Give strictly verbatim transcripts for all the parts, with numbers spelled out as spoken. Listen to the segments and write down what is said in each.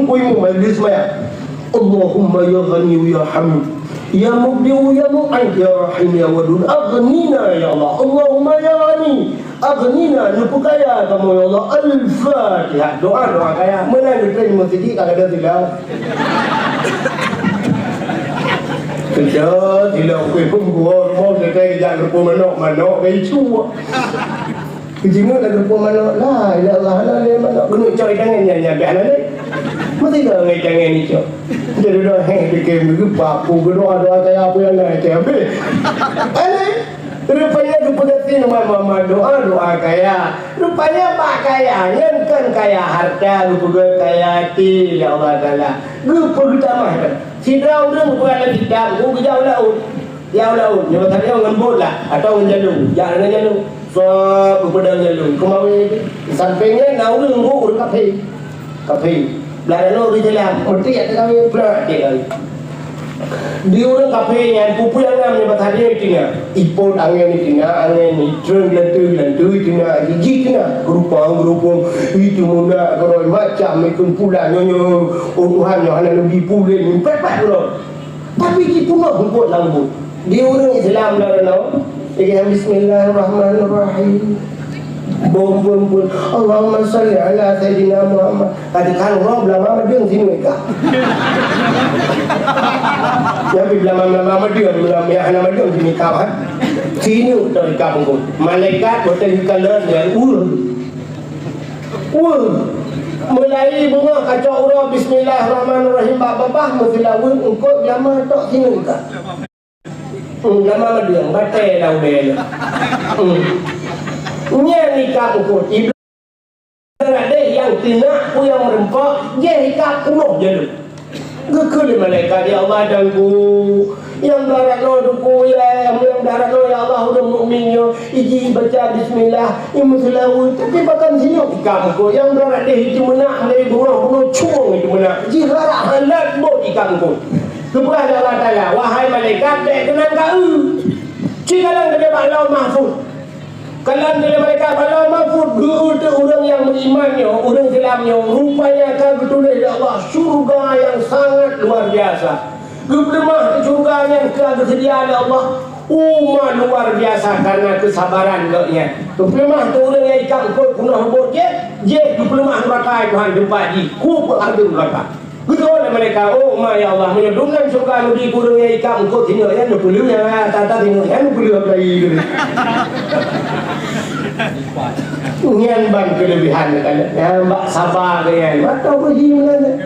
Peue imum bak Iblis maya. Allahumma ya Ghani ya Hamid, ya Mubdi'u ya Mu'id, ya Rahim ya Wadud, aghnina ya Allah. Allahumma ya Ghani, aghnina, neupeukaya kamoe ya Allah. Al-Fatihah. Doa, doa kaya. Meunan geutrön di meuseujid ka gadôh sila. Keuca sila ukui pun gua rumoh, teukai jak geupeu manok, manok gai cu. Keujimeuk lagèe rupa manok, la ilaha illallah, hana lé manok. Keuneuk cok itangan nyan, nyan, biar hana lé. Meusigoe ngon itangan icok. Jadi dah, heh, pikir geupeu, geupeu, doa, doa kaya apa yang lain, cek habis. Aneh. Rupanya geupeugah sin mama, mama, doa, doa kaya. Rupanya bak kaya, nyan kon kaya harta, geupeugah kaya até, ya Allah Taala. Geupeutamah kan. Sidroe ureueng geupeugah lam kitab, geujak u laôt. Nyang laôt, nyoe tadi ngon bot lah, atau ngon jalu. Jak ngon jalu. Sok geupeudong jalu. Keumawe sampéng nyan na ureueng bu ureueng kafé. Kafé. Blah nyoe ureueng Islam, meuti ateueh kawé, blah ateueh kawé. Di ureueng kafé nyan, peue-peue nyang na nyoe tadi teungoh. Ipot angén teungoh, angén itreun geulanteu, geulanteu teungoh, jijik teungoh. Geurupong, geurupong, itu meunak keurôi macam ikun pulan nyoe nyoe. Oh Tuhan, nyoe hana neubi pulen, pet-pet keurôi. Tapi jipeunoh eungkôt lam buet. Di ureueng Islam na reunoe, lagèe bismillahirrahmanirrahim. Bom, bom, bom. Allahumma shalli ala Sayyidina Muhammad. Tadi kan roh beulama madeueng sinoe ka. Tapi beulama-beulama madeueng, beulama yang hana madeueng sinoe ka, kan? Sinoe teuh ka eungkôt. Malaikat beutôi ka lôn dan ureueng. Weueh! Meulai beungoh kacok uroe bismillahirrahmanirrahim bak babah meuseulaweuet eungkôt lama tok sineuk ka. Hmm, lama madeueng, batée lam ulée nyoe. Hmm. Nyan ikab eungkôt. Iblih radeh nyang teunak peue nyang meureumpok, jih ikab peunoh jaleueng. Geukheun lé malaikat, "Ya Allah, Tuhanku, nyang darat nyoe Teungku, ya, nyang darat nyoe, ya Allah, ureueng mukmin nyoe, iji baca bismillah, imeuseulaweuet, tapi pakon sinyoe ikab eungkôt, nyang darat deh itu meunak, lé beungoh bunoe cueng itu meunak, jih rara halat bot ikab eungkôt." Geupeugah lé Allah Taala, "Wahai malaikat, bèk keunan ka eu. Ci kalon keudeh bak Lauh Mahfuz." Kalon lé malaikat bak Lauh Mahfuz, geu-eu teuk ureueng nyang meuiman nyoe, ureueng Islam nyoe, rupanya ka geutuléh lé Allah syurga nyang sangat luar biasa. Geupeuleumah syurga nyang ka geuseudia lé Allah, uma luar biasa karena keusabaran gobnyan. Geupeuleumah teuk ureueng nyang ikab eungkôt peunoh bot jih, jih geupeuleumah neuraka Tuhan teumpat jih, ku peuhareuga neuraka. Geutanyong lé malaikat, "Oh, ma, ya Allah, meunyoe dum lam syeuruga neubri keu ureueng nyang ikab eungkôt singoh, nyan neupeuleueh nyang rata-rata singoh, nyan neupeuleueh apalagi keu." Nyan ban keuleubehan nyan, nyan bak saba keu nyan. Mantong uji meunan.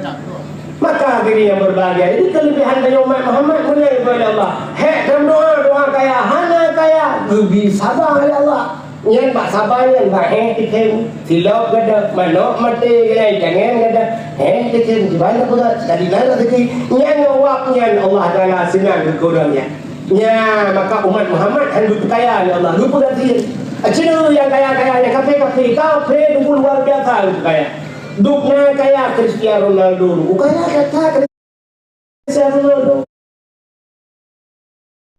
Maka hadirin yang berbahagia, ini kelebihan dari umat Muhammad, mulia daripada Allah. Hek dalam doa, doa kaya, hana kaya, geubri saba oleh Allah. Nyan bak saba nyan, bak heh tikheun, silop gada, manok maté gada, jangan gada, heh tikheun, kiban na peugah, sekali na rezeki. Nyan nyawab nyan Allah Taala seunang keu ureueng nyan. Nya, maka umat Muhammad han geupeu kaya lé Allah, geupeu gasien. Cina nyang kaya-kaya nyan kafé-kafé, kafé dulu luar biasa geupeu kaya. Dubna kaya Cristiano Ronaldo, kaya kata Cristiano Ronaldo.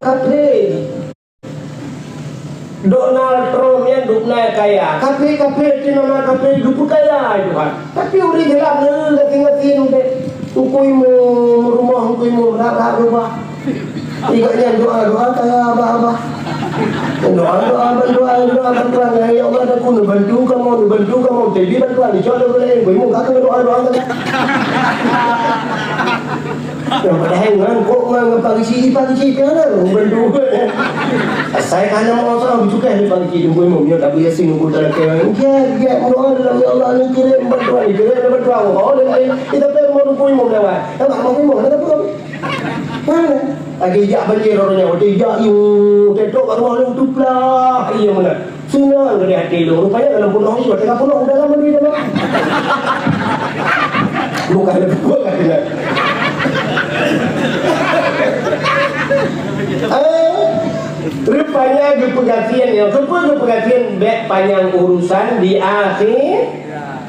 Kafé. Donald Trump nyan dubna kaya. Kafé-kafé cit nama kafé geupeu kaya Tuhan. Tapi ureueng Islam nyan gasien-gasien udép. Teungku imum, rumoh teungku imum, rab-rab rubah. Ingat nyan doa-doa kaya abah-abah. Doa-doa bantuan, doa bantuan. Ya Allah, dah ku neubantu kamoe, neubantu kamoe. Tapi bantuan, insya Allah, boleh. Teungku imum, ka keuneuk doa-doa kaya. Nyang padahai ngan kok ngan ngon Pak Geuchik, Pak Geuchik pian na ureueng bantu. Asai ka na meuosoe beucukai lé Pak Geuchik, Teungku Imum, nyoe tabu Yasin, Teungku talakée. Ngiat, ngiat meudoa dalam, "Ya Allah, neukirém bantuan, neukirém bantuan." Oh, dan lain. Kita pun mau Teungku Imum lewat. Nampak Teungku Imum, ada apa? Mana? Lagi jak banjir orangnya, waktu jak, yu, tetok kat rumah lu, tuplah. Iya, mana? Seunang geude até lôn. Rupanya dalam peunoh ié, teuka peunoh udara meuri teuma. Bukan, bukan. Eh, rupanya geupeugasien nyoe. Keupeue geupeugasien? Bèk panyang urusan di akhé-,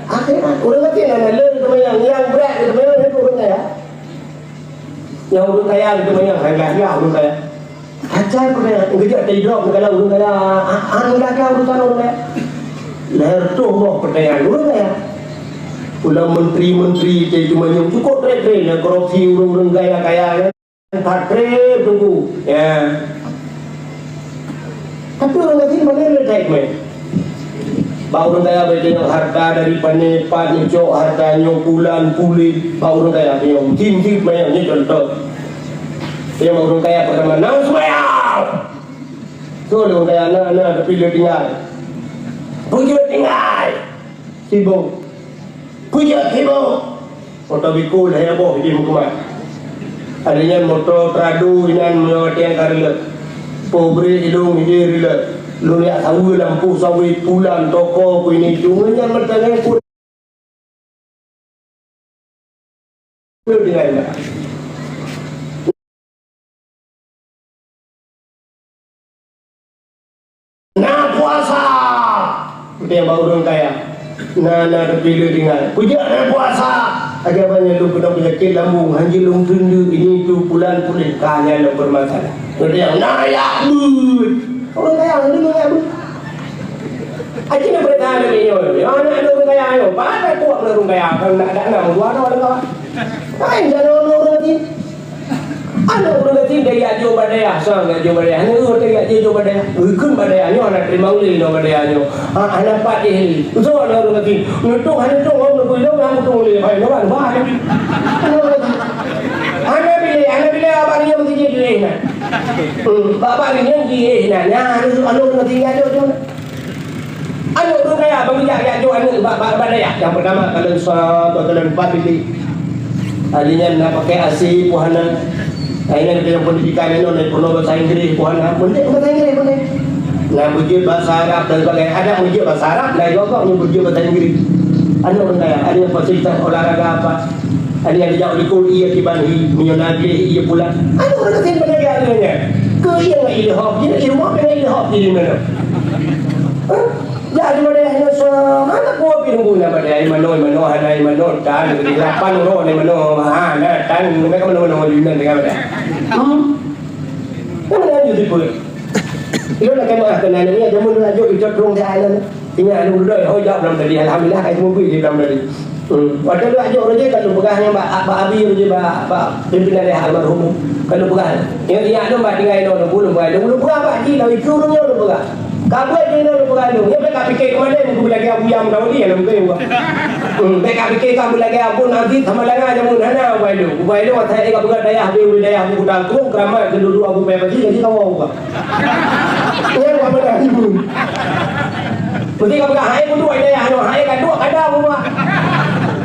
akhirat. Ureueng gasien hana le teuma nyang, nyang brat teuma nyang, nyang ureueng kaya. Nyang ureueng kaya geuteumeunyoe, hai gah-gah ureueng kaya. Acan ureueng kaya, geujak taidrop keu ureueng kaya. A-, an gah-gah ureueng kaya, ureueng kaya. Lhèe reutôh boh peutanyaan ureueng kaya. Ulang menteri-menteri cai teumanyong cukôp treb-treb nyang korupsi ureuëng-ureuëng kaya-kaya nyan. That treb teungku. Ya. Tapi ureuëng gasien mana le that meh. Bak ureuëng kaya bak nyang harta dari pane pat neucok harta nyoe bulan puléh bak ureuëng kaya nyoe. Sim-sim meh nyoe contoh. Nyang bak ureuëng kaya pertama nang seumayang. Soe lôn kaya na na tapi le tinggai. Peujeuet tinggai. Sibong. Peujeuet sibong. Moto bikul hai boh di meukeumah. Ada nyan moto Prado inan meunyoe watée ka reulet. Pobre ilong ide reulet. Lôn yak saweue lampu sawit pulan toko ku ini cuma nyan meutangai pun. Na puasa! Peue nyang bak ureuëng kaya? Na, na teupiléh tinggai. Peujeuet na puasa! Ajaban nyan lôn keunong peunyakét lambung, hanjeuet lôn teundeuk, ini tu pulan puléh, ka nyan lôn peurumasan. Peue nyang na yak beuet! Ureuëng kaya, ureuëng kaya beuet. Aci na peurintah lagée nyoe, nyoe aneuk ureuëng kaya nyoe, pakai kuak ureuëng kaya, kan nak, nak, nak, dua, dua, dua. Hai, jangan ureuëng lagi. Aneuk ureuëng gasien dayah jok bak dayah, sang jak jok bak dayah. Aneuk ureuëng dayah jok bak dayah. Geukheun bak dayah nyoe hana teurimong lé inoe bak dayah nyoe. Ha, hana pat jih lé. Beutôi aneuk ureuëng gasien. Neutôh hana neutôh ngon neubui lom hana neutôh lé. Hai, nyoe ban, ban. Aneuk ureuëng gasien. Hana bilé, hana bilé abang nyoe meuseujid lé na. Hmm, bak abang nyoe jih na. Nyan aneuk ureuëng gasien jak jok jok. Aneuk ureuëng kaya bagi jak jak jok aneuk bak, bak, bak dayah. Nyang peutama kalon sa, kalon pat bilik. Ahli nyan na pakai A C pun hana. Ahli nyan dalam pendidikan nyoe na peurunoe bahasa Inggris pun hana. Meunan bahasa Inggris pun hana. Na beujeuet bahasa Arab dan sebagainya. Ada beujeuet bahasa Arab, lain gok-gok nyoe beujeuet bahasa Inggris. Aneuk ureuëng kaya, ada nyang fasilitas olahraga apa. Ada nyang geujak u likot ié kiban hi, meunyoe na gleh ié pulang. Aneuk ureuëng gasien pun lagée nyan. Keu ié ngon ilham, jadi ilmu dengan ilham jadi mana? Hah? Jak di Madayah nyoe soe, hana kuah pi nunggu na Madayah, Imanoe, Imanoe, hana Imanoe, tan, di lapan uroe na Imanoe, ha, na, tan, mereka Imanoe, Imanoe, Imanoe, dengan Madayah. Hmm. Kan Madayah lanjut tipe. Ilôn nak kena kena ni, jamun lanjut, icot rong di alam. Ingat, aduh, udah, oh, jak belum tadi, alhamdulillah, kai semua bui di belum tadi. Hmm. Watée lôn jak roh jih, ka lôn peugah nyan bak, bak abi roh jih, bak, bak pimpinan dayah almarhum. Ka lôn peugah. Ingat, ingat lôn bak tinggai lôn, lôn peugah. Lôn, lôn peugah bak jih, lôn itu ureuëng nyoe lôn peugah. Ka buet jih lôn, lôn peugah lôn. Nyoe bèk ka pike keumalém, ku lagèe Abu Yam Dawudi, lôn peugah. Hmm, bèk ka pike ka lagèe Abu Nabi sama langa jameun hana, buai lôn. Buai lôn, asai ka peugah dayah, dayah, Abu Kuta Krueng, keuramat, keududuk Abu Paya Pasi, jadi kawa, buai. Nyan buat benda ibu. Mesti ka peugah, hai peuduek dayah nyoe, hai ka duek kada buet.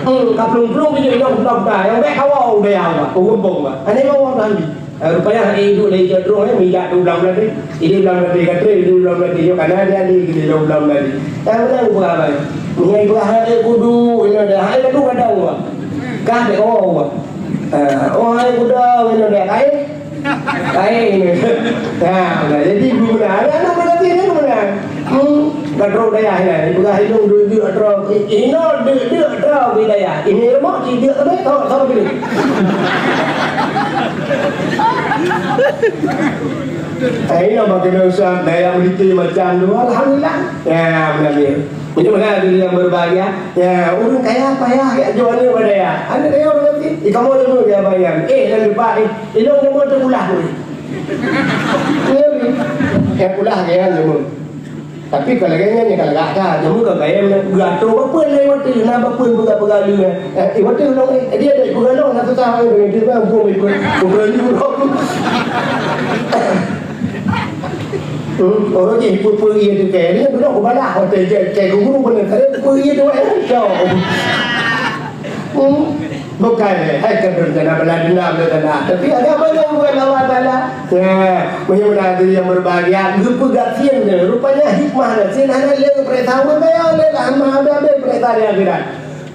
Hmm, ka plueng-plueng bijéh inong buta-buta, nyang bèk kawa u dayah buet, u geumpông buet. Hana kawa buet lagi. Eh, rupanya hai iduek lé ijak droe, eh, mijak tu blang blang deh. Ini blang blang deh, kata, ini blang blang deh. Yo, kana dia di, di blang blang deh. Yang mana buat apa? Ni ibu hai kudu, ini ada, hai kudu kada buet. Kah dek kawa buet. Eh, oh, hai kuda, ini ada, kai. Laén. Ha, nah, jadi guna. Anak-anak berarti ni guna. Hmm, gadroe dayah ni. Ipeugah ilong deuk-deuk droe. Inoe deuk-deuk droe di dayah. Ini rumah ci deuk tu, tho, tho gini. Eh, inoe makin usah dayah berarti macam tu. Alhamdulillah. Ya, benar dia. Jadi mana diri yang berbahagia? Ya, ureueng kaya payah ya jual ni pada ya. Ada daya orang nanti. Ikamu dulu ya bayar. Eh, dan lupa eh. Ilong jameun teuh ulah weh. Iya, weh. Nyang ulah gaya jameun. Tapi kalau gaya nyan, kalau gak ka, jameun ka gaya nyan. Geuatô bapeuen laén watèe, na bapeuen peugah-peugah lé. Eh, eh, watèe ulôn, eh, dia ada peugah lôn, na susah, eh, dengan dia bang, buang ikut, bukan you. Hmm, orang je peue-peue iya tu, kayak dia dulu aku balah, watèe je, kayak guru bener, kayak peue iya tu, eh, jauh. Hmm. Bukan, eh, hai ka berencana balas dendam dah sana. Tapi agama yang bukan Allah Taala. Ya, meunyoe hadirin yang berbahagia, geupeugah gasien nyoe. Rupanya hikmah gasien hana lé peurintah ureueng kaya, lé lah hana habéh-habéh peurintah di akhirat.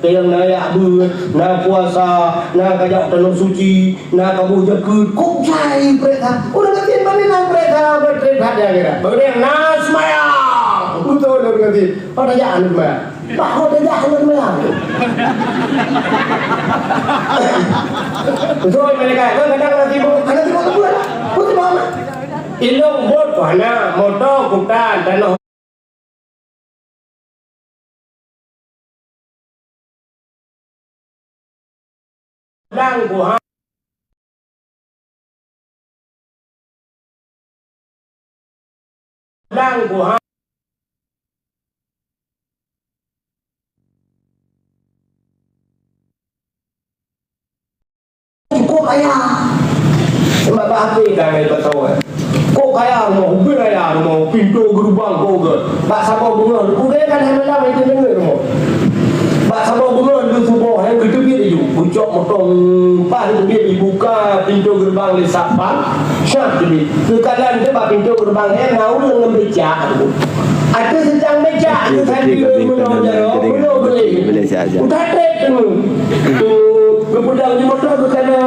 Kayang na yak beuet, na puasa, na kajak tanoh suci, na kaboh jakeuet, kok jai peurintah. Ureueng gasien bani na peurintah, peurintah di akhirat. Bagi yang na seumayang. Beutôi ureueng gasien. Pada jak anu seumayang. Bah, kau dah jahat dengan seumayang. Betul, malaikat. Kau kadang nanti bu-, anak tu buat apa? Kau tu faham tak? Ilong bot, anak, motor, kutan, tanoh. Lang buha. Lang buha. Cukup kaya. Sebab bak api dah main betul. Kok kaya rumoh, ubé raya rumoh, pintoe geurubang kok gét. Bak saboh beungoh, ubé kan hai malam hai teungoh rumoh. Bak saboh beungoh lheueh suboh, hai geuteubiet laju. Geucok motong, paih geuteubiet, dibuka pintoe geurubang lé satpam, syah teubiet. Keukalan teuh bak pintoe geurubang, hai na ureueng ngon becak. Ateueh seutang becak, teuh tadi meunoe jaroe, meunoe geuléh. Udah trép teungoh. Geupeudong di moto geuh kana.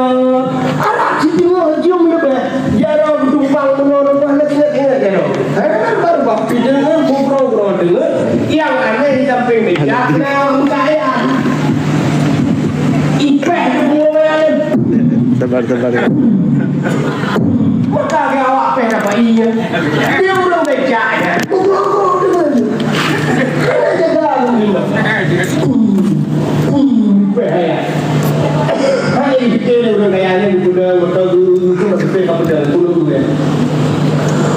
Arak sideungoe jeuem leubeh. Jaroe geutumpang meunoe leubeh, leuet-leuet ingat jaroe. Hei, baru bak sideungoe, gubro-gubro deungoe. Nyang aneh di sampéng becak, na meukayan. Ipeh geupeue nyan. Sabar, sabar. Maka geuh awak péh dapat ié. Dia ureueng becak nyan. Gubro-gubro deungoe. Kena jaga alhamdulillah. Hmm, hmm, bahaya. Hai, kita ni orang kaya ni, guna motor guru, guru, guru, guru, guru, guru, guru.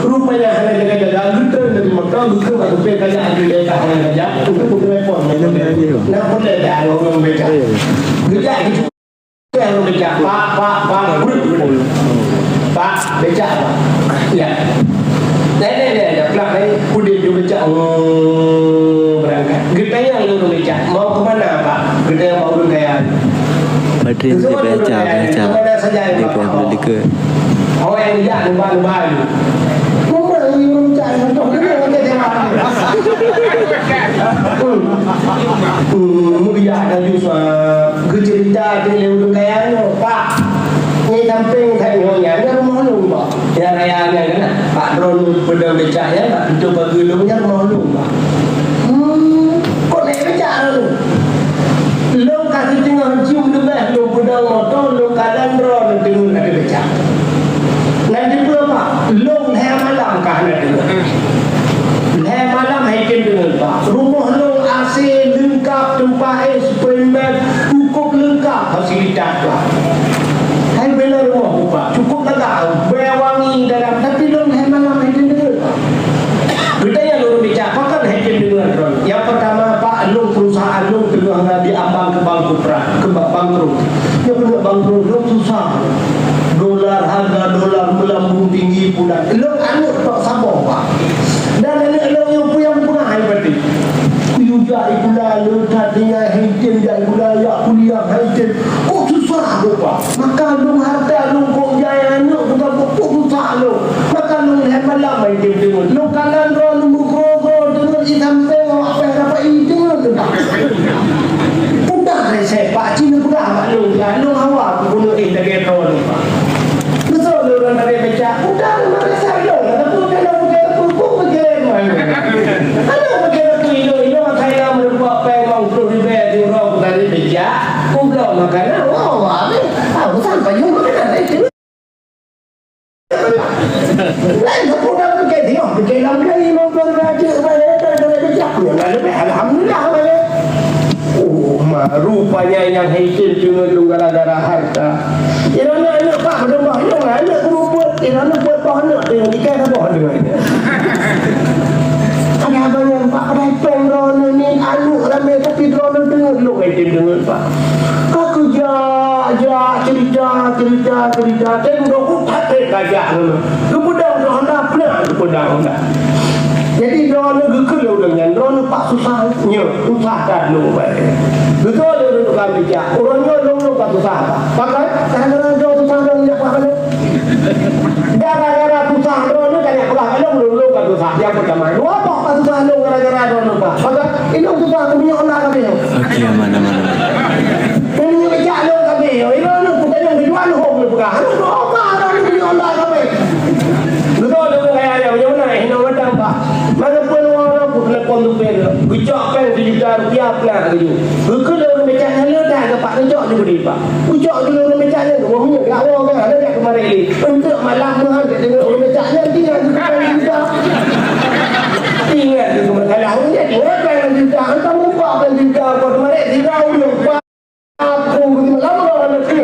Rupanya hana jaga-jaga, guru dari motor, guru, guru, guru, kaya, guru, kaya, guru, kaya, guru, guru, guru, guru, guru. Nak boleh dah orang becak. Gejak gitu. Yang becak, Pak, Pak, Pak, Pak, becak, Pak. Ya. Nenek, nenek, nenek, pulang, eh, udin tu becak, oh, berangkat. Geutanyong lé ureueng becak, "Mau ke mana, Pak?" Geutanyong bak ureueng kaya. Badrin di becak, becak. Di becak, becak. Awak yang bijak, lumba-lumba aja. Lumba, lumba, lumba, lumba. Hmm, hmm, bijak laju, Pak. Geuceurita lé ureueng kaya nyoe, "Pak, nyoe sampéng that nyoe nyan, nyan rumoh lôn, Pak. Nyang raya nyan, nyan, Pak, droeneuh peudong becak nyan, Pak, pintoe pageue lôn, nyan rumoh lôn, Pak." Hmm, kok naik becak droeneuh? Lôn ka siteungoh jeuem leubeh lôn peudong moto, lôn kalon droeneuh teungoh ateueh becak. Nyan dipeue, Pak? Lôn lhèe malam ka hana deungoe. Lhèe malam hai tem deungoe, Pak. Rumoh lôn A C leungkap, teumpat éh, spring bed, cukup leungkap fasilitas, Pak. Hai bela rumoh, Pak. Cukup lagak, bèe wangi dalam, tapi lôn lhèe malam hai tem deungoe, Pak. Geutanyong lé ureueng becak, pakon hai tem deungoe droeneuh? Nyang peurtama, Pak, lôn perusahaan lôn teungoh na di ambang keu bangkrut, keu ba-, bangkrut. Nyoe keuneuk bangkrut, lôn susah. Dolar, harga dolar meulambung tinggi bulan. Lôn aneuk tok saboh, Pak. Dan aneuk lôn nyoe peue nyang peugah hai baté. Kuyue jak sikula lôn that tinggai hai tem, jak sikula, jak kuliah hai tem. Kok susah lôn, Pak. Maka lôn harta lôn kok jai aneuk bukan kok susah lôn. Maka lôn lhèe malam hai tem deungoe. Lôn kalon droeneuh meugroe-groe deungoe di sampéng awak péh rapat i deungoe lôn, Pak. Peugah lé Syekh, Pak, ci neupeugah bak lôn, ya, lôn hawa keubunoe éh lagèe droeneuh, Pak. Beutôi lôn ureueng lagèe becak, peugah lôn madrasah lôn, ataupun kalau bukan aku, aku pergi lain main. Kalau bukan aku, ilôn, ilôn, saya meureumpok péng limong ploh ribèe di uroe ku tadi becak, ku bloe makanan, wah, wah, habéh. Ah, bukan payung makanan, eh, Lain sapeue dak pike, tengok pike lam kai, limong ploh ribèe aja, supaya datang dari becak. Ya, lalu, alhamdulillah, supaya. Oh, ma, rupanya nyang hai tem deungoe lôn gara-gara harta. Inan aneuk, Pak, beudôh boh aneuk, aneuk keumeupeuet. Inan aneuk peuet boh aneuk, tengok, ikai saboh aneuk. Ada abang nyang, Pak, padahai péng droeneuh ni, aneuk ramé, tapi droeneuh deungoe, lôn hai tem deungoe, Pak. Ka keujak, jak, cerita, cerita, cerita. Tem dua puluh empat tem kajak ngon. Geupeudong droeneuh, peureulèe geupeudong droeneuh. Jadi, droeneuh geukheun lé ureueng nyan, droeneuh Pak susah nyoe, susah that lôn, Pak. Beutôi lé ureueng tukang becak. Uroe nyoe lôn, lôn ka susah, Pak. Pakon? Gara-gara droe susah lôn jak Pak Kalo. Gara-gara susah droeneuh ka jak Pak Kalo, lôn, lôn ka susah. Nyang peutama. Dua boh ka susah lôn gara-gara droeneuh, Pak. Pakon? Ilôn susah keu minyeuk onda kabeh. Oke, aman, aman, aman. Keu minyeuk jak lôn kabeh. Ilôn lôn kutanyong tujuan hom lôn peugah. Aneuk droe Pak, droeneuh minyeuk onda kabeh. Beutôi lôn kaya nyang meunyoe na, eh, hinoe mantong, Pak. Mana pun orang aku telepon tu pun. Geucok péng sijuta rupiah peue na laju. Geukheun lé ureueng becak nyan, le dah, Pak, geucok ju bri, Pak. Geucok ju lé ureueng becak nyan, ureueng nyan gak awak kan, ada jak keumarin lé. Untuk malam meuhan geudeungoe ureueng becak nyan, tinggai geupeugah sijuta. Ingat tu masalah ureueng nyan, ingat péng sijuta, entah muka péng sijuta, apa keumarin, sira ureueng, Pak. Aku lama dah nak keu.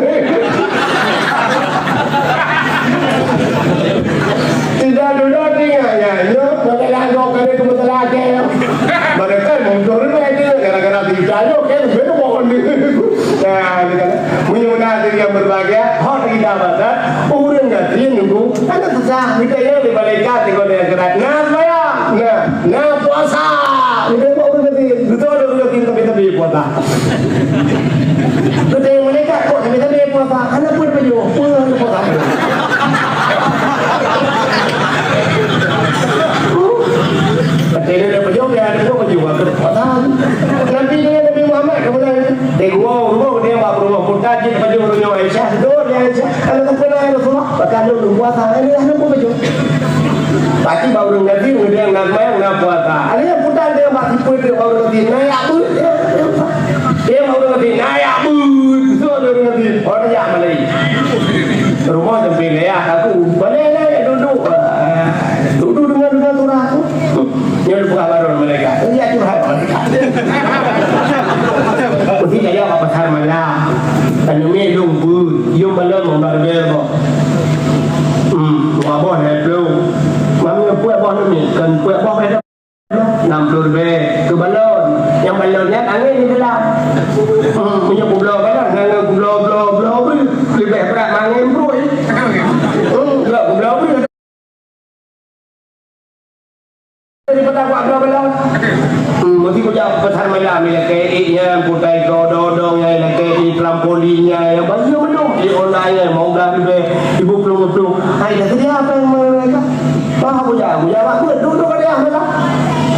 Berbagai hak kita baca, ureueng gasien nunggu, kan susah, kita yang di malaikat di kota akhirat. Nah, sembahyang, nah, nah, puasa. Kita buat ureueng gasien, betul ada ureueng gasien tapi-tapi puasa. Kita yang malaikat kok tapi-tapi puasa, kenapa dia puasa? Puasa, puasa. Kata dia, dia pejuang, dia ada dua pejuang, ada puasa. Nabi dengan Nabi Muhammad, kemudian Di gua ureueng dia bak peurumoh kota jih baju ureueng Aisyah, "Dua dia Aisyah, kalau tak pernah ya Rasulullah, bahkan lu puasa, ini dah nunggu baju." Pasti bak ureueng Nabi, ureueng na seumayang, na puasa. Ada yang putar dia bak sipeu dia bak ureueng Nabi, nayak beut dia. Dia bak ureueng Nabi, nayak beut. So ada ureueng Nabi, orang jak malai. Rumah sampai gaya aku, boleh lah ya duduk. Duduk dengan dengan turah tu. Nyoe peugah baron malaikat. Nyoe curhat malaikat. Mesti kaya bak pasar malam. Tanyong mi lôn beuet, yum balon meubarber boh. Hmm, dua boh lhèe plôh. Mami peuet boh nyoe mi, kon peuet boh beda. Enam puluh ribèe keu balon. Nyang balon nyan angén di dalam. Hmm, meunyoe kubloe balon, ngon kubloe, bloe, bloe, bloe, leubeh brat mangén brui. Hmm, bloe, kubloe brui. Daripada awak bela-bela. Hmm, mesti kujak pasar malam, ilakèe ék nyan, putai keudong-dong nyan, ilakèe ék trampolin nyan, nyang banyak belum. Di online nyan, mau bela dua, ibu pelung-pelung. Hai, dah sedia apa yang mereka? Bah, kujak, kujak, Pak, buat duduk pada yang malam.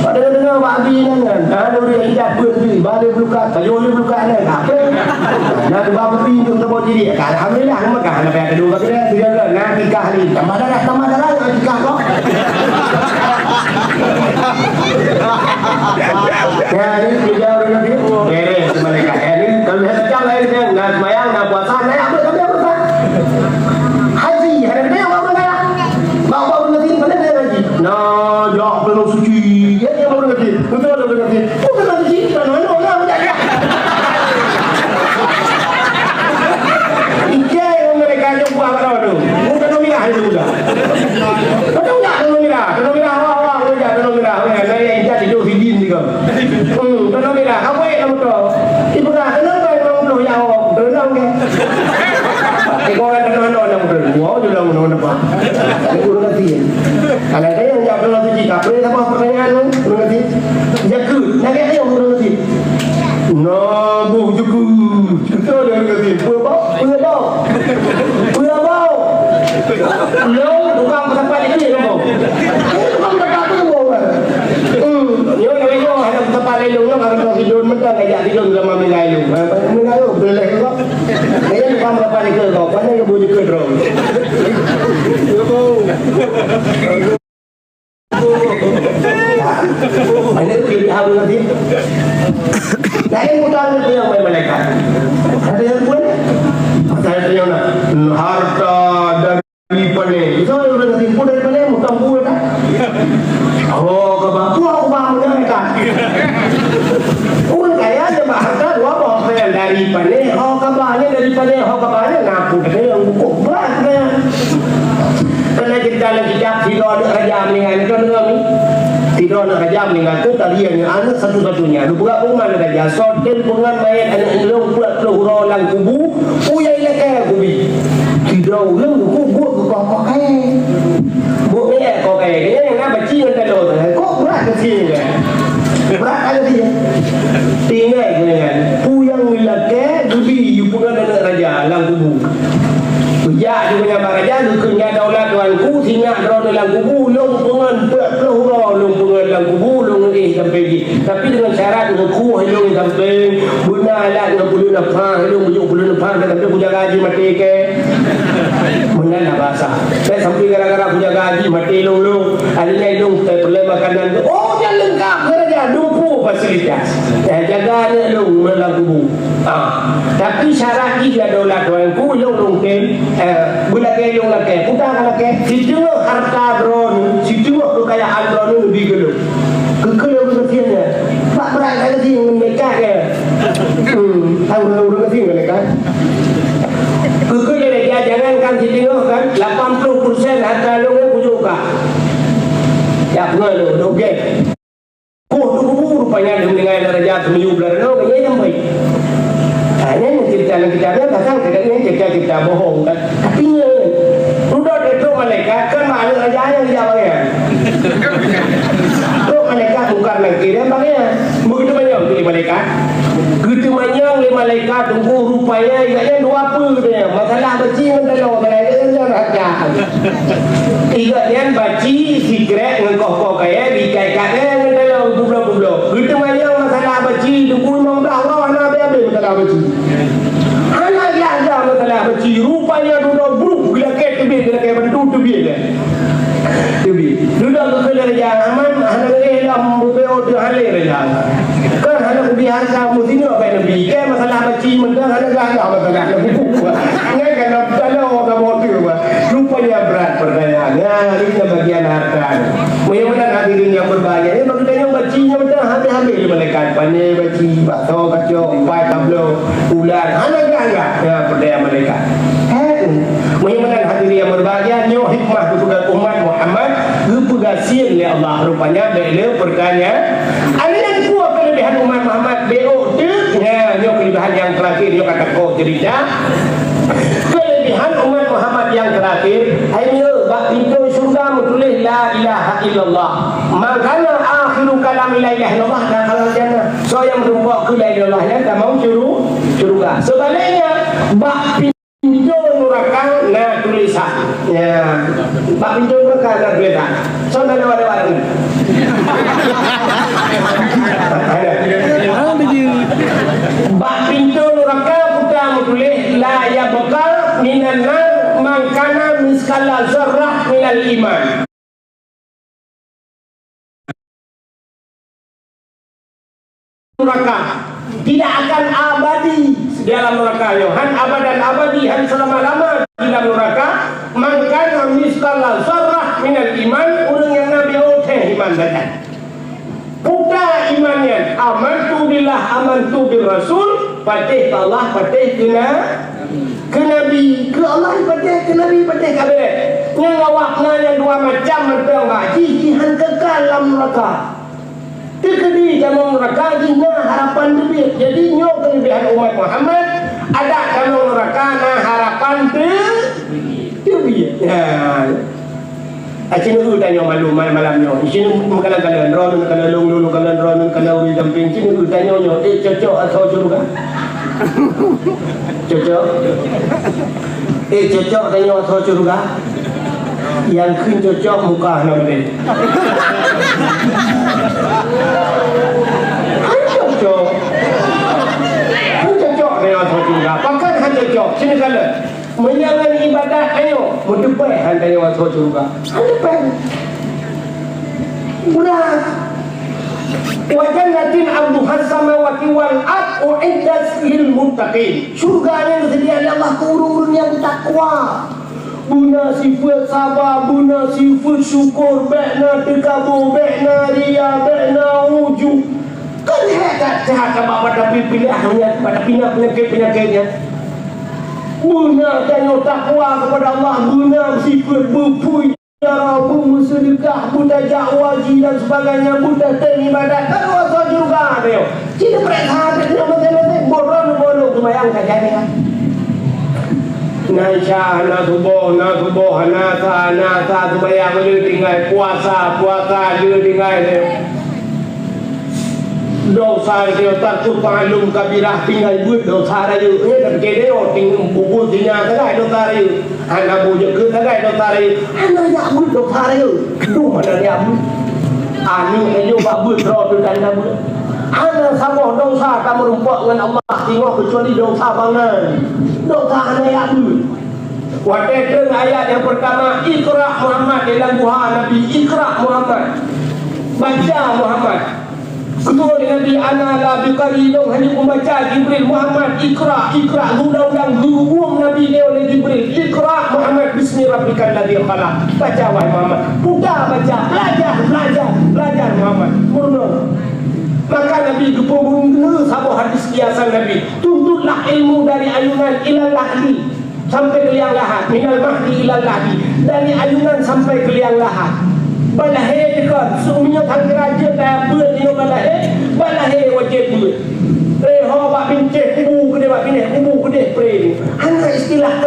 Pada dengar Pak Abi nyan kan. Dah ada orang yang dah buat diri, balik belukak, kayu boleh belukak nyan. Apa? Nah, tu baru pintu tembok diri. Alhamdulillah, nama kah? Nama yang kedua, kata dia, tiga bulan. Nah, nikah ni. Tambah darah, tambah darah. Nikah kok. Ya, ni kerja orang Nabi. Beres malaikat. Ya, ni kalau dah macam lain dia, nak sembahyang, nak puasa, nak apa, tapi apa tak? Haji, ada dia yang orang kaya. Bawa orang Nabi, mana dia haji? Nah, ya, orang suci. Ya, dia orang Nabi. Betul ada orang Nabi. Bukan orang Nabi, bukan orang, orang, orang, orang. Ike yang mereka jumpa kat tu. Bukan orang Nabi, ada juga. Betul tak? Tanah Merah, Tanah Merah, awak, awak, awak, Tanah Merah, awak, awak, yang jadi dua sidin juga. Hmm, Tanah Merah, apa yang kamu tahu? Ibu dah, kenapa yang kamu tahu ya, awak? Tenang ke? Ibu orang Tanah Merah, orang Merah, wow, dia orang Merah, Pak. Ibu orang kecil. Kalau ada yang jawab Tanah Suci, tak boleh sama pertanyaan tu, orang kecil. Jaga, nak kaya orang kecil. Nabuh jaga. Betul dia orang kecil. Peue bau? Peue bau? Peue bau? Long, tukang peutapat ikeu long. Eh, tukang peutapat ikeu long, eh. Hmm, nyoe, nyoe, nyoe, ada peutapat lain long, long, ada tukang sidon, mentang gajah sidon sama mengai long. Eh, mengai long, boleh kok. Nyoe tukang peutapat ikeu long, mana yang boleh ikeu long? Mana tu jadi hal nanti? Lain bukan ada yang main malaikat. Ada yang pun. Pasal ada yang nak harta dari pané. Itu orang kata pun dari pané, bukan buat dah. Oh, kebab. Buat kebab malaikat. Orang kaya dia bak harta dua boh, dari pané, oh, kebabnya dari pané, oh, kebabnya ngaku. Ada yang buku berat, kan? Pernah cerita dalam kitab, sidroe aneuk raja meninggal, ni kan dengar ni? Sidroe aneuk raja meninggal tu, tadi yang aneuk satu-satunya. Lu peugah perumahan raja, soe tem peungon manyét aneuk ilong peuet ploh uroe lam kubu, peue nyang ilakèe kubi. Sidroe ureueng buku buet keu koh-koh kayèe. Buet keu koh kayèe, kayèe nyang na baci ngon taloe, kok brat keu sie nyan. Brat keu sie. Tinggai keu nyan. Peue nyang ilakèe kubi, yue peungon aneuk raja lam kubu. Geujak di meunyo bak raja, geukheun, "Ya daulat tuanku, sinyak droeneuh lam kubu, lôn peungon peuet ploh uroe lôn peungon lam kubu, lôn éh sampoe jih. Tapi deungon syarat, neukueh lôn sampoe, beuna alat ngon peuleueh neupah lôn, bujuk peuleueh neupah, dan sampoe kujaga jih maté kèe." Meunan na basa. Bèk sampoe gara-gara kujaga jih maté lôn, lôn. Akhirnya lôn, eh, peureulèe makanan tu. Oh, nyan leungkap, keu raja, dua ploh fasilitas. Eh, jaga aneuk lôn lam kubu. Ah, tapi syarat jih ya daulat tuanku, lôn lôn tem, eh, beulakèe lôn lakèe, peue ka lakèe, siteungoh harta droeneuh, siteungoh keukayaan droeneuh leubeh keu lôn. Keu, keu lôn keusian nyan. Bak brat ka keusian ngon malaikat nyan. Hmm, tahu ureueng keusian ngon malaikat. Keu, keu lôn lakèe, jangankan siteungoh kan, lapan ploh persen harta lôn nyan kujok kah. Ya, peungoh lôn, lôn gèt. Koh tu kubu, rupanya lheueh meuninggai aneuk raja, teumiyueb lam ranoe, nyan nyang baik. Ha, nyan nyang cerita lam kitab nyan, pasal keu nyan cerita Kita bohong kan? Tapi nyan, dudoe trok malaikat kan mak aneuk raja nyang jak bagian. Trok malaikat Mungkar Nakir nyang bagian. Begitu banyak tu malaikat. Geuteumeung lé malaikat, tunggu rupanya ingat nyan dua peue katanya. Masalah baci ngon taloe, masalah nyan raja. Ingat nyan baci, sikrek ngon koh-koh kayèe, diikat-ikat ngon taloe, gubloe-gubloe. Geuteumeung masalah baci, tunggu limong blah uroe hana habéh-habéh masalah baci. Hana lagak masalah baci. Rupanya dudoe bruk geulakèe teubiet, geulakèe bantu teubiet. Teubiet. Dudoe keu kheun raja, aman hana lé lom bubé teuh halé raja. Kan hana kubi harta meusineuk bak Nabi. Kan masalah baci meunan hana lagak masalah Nabi. Ngai kan dalam taloe ka boh teuh bah. Rupanya berat pertanyaan. Ya, ini bagian harta. Meunyoe meunan hadirin yang berbahagia, eh, bagi tanyoe baci nyoe beutôi habéh-habéh lé malaikat. Pané baci, bakso kacok, pai tabloe, ulat, hana gah-gah. Ya, peureulèe malaikat. Eh, meunyoe meunan hadirin yang berbahagia, nyoe hikmah geupeugah umat Muhammad, geupeugah sien lé Allah. Rupanya, bèk lé pertanyaan. Ada yang kuat kelebihan umat Muhammad, B O T. Ya, nyoe kelebihan yang terakhir, nyoe kata kok cerita. Kelebihan umat Muhammad yang terakhir, hai nyoe, bak pintoe syurga meutuléh la ilaha illallah. Mangkana akhiru kalami la ilaha illallah dakhalal jannah. Soe nyang meutumpok keu la ilaha illallah nyan tamong syuru-, syurga. Sebaliknya, bak pintoe nuraka na tulisan. Ya. Bak pintoe nuraka na tulisan. Soe na lewat-lewat ni? Bak pintoe nuraka buta meutuléh la yabqa minan nar man kana miskala zarrah minal iman. Neraka. Tidak akan abadi di dalam neraka nyoe. Han abadan abadi, han seulama-lama di dalam neraka. Man kana miskala zarrah minal iman, ureueng nyang na B O T iman saja. Buta iman nyan, amantu billah, amantu bir rasul, patéh keu Allah, patéh keu na-, keu Nabi, keu Allah patéh, keu Nabi patéh ka bèrèh. Nyang awak na nyang dua macam mantong bak jih, jih han kekal lam neraka. Teukeudi tamong neraka jih na harapan teubiet. Jadi nyoe keulebihan umat Muhammad, adak tamong neraka na harapan teu-, teubiet. Ya. Aci neu tanyoe malu malam-malam nyoe. Isi neu meukalan-kalan, droeneuh kana lôn, lôn kana droeneuh kana ureueng sampéng. Ci neu tanyoe nyoe, eh, cocok asoe syeuruga? Cocok? Eh, cocok tanyoe asoe syeuruga? Nyang kheun cocok muka hana meudeh. Han cocok. Han cocok tanyoe asoe syeuruga. Pakon han cocok? Ci neu kalon. Meunyoe ngon ibadat tanyoe, meuteupèe han tanyoe asoe syeuruga. Han teupèe. Udah. Wa jannatin arduhas samawati wal ard uiddat lil muttaqin. Syeuruga nyang geuseudia lé Allah keu ureueng-ureueng nyang takwa. Beuna sifeuet saba, beuna sifeuet syukur, bèk na teukabô, bèk na ria, bèk na ujub. Kan hèk that, that bak, bak tapeupilah, bak tapinah peunyakét-peunyakét nyan. Beuna tanyoe takwa kepada Allah, beuna sifeuet beupui, cara beumeuseudeukah, beutajak haji dan sebagainya, beutatém ibadat, ka dua asoe syeuruga tanyoe. Ci neupareksa that nyoe maséng-maséng, boh droeneuh boh lôn seumayang ka jadi kan. Na Isya, na Suboh, na Suboh, na Asar, na Asar seumayang le tinggai, puasa, puasa le tinggai. Desya rayeuk, tarkul ma'lum kabirah, tinggai beuet desya rayeuk. Eh, dan keu nyoe, ting-, bubut sinyak sagai desya rayeuk. Hana bujeuet keu sagai desya rayeuk. Hana jak beuet desya rayeuk. Duh, hana jak beuet. Aneuk rayeuk bak beuet, droe teuh hana beuet. Hana saboh desya ka meurumpok ngon Allah singoh keucuali desya bangai. Desya hana jak beuet. Watèe treun ayat nyang peurtama, "Iqra Muhammad," di lam guha Nabi, "Iqra Muhammad." Baca Muhammad. Kheun lé Nabi, "Ana la biqari," lôn hana peumbaca. Jibril, "Muhammad, iqra, iqra." Geuulang-ulang geuguom Nabi nyoe lé Jibril, "Iqra Muhammad bismi rabbikal ladzi khalaq." Baca, wahai Muhammad. Peugah baca, belajar, belajar, belajar Muhammad. Meurunoe. Maka Nabi geupeuburuneue saboh hadis kiasan Nabi. Tuntutlah ilmu dari ayunan ilal lahdi. Sampai keu liang lahat, minal mahdi ilal lahdi, dari ayunan sampai keu liang lahat. Bak lahé dikon, seumeunyoe tangki rajeut daya beuet nyoe bak lahé, bak lahé wajéb beuet. Ré ho bak bintéh kubu keudéh, bak bintéh kubu keudéh pré. Hana istilah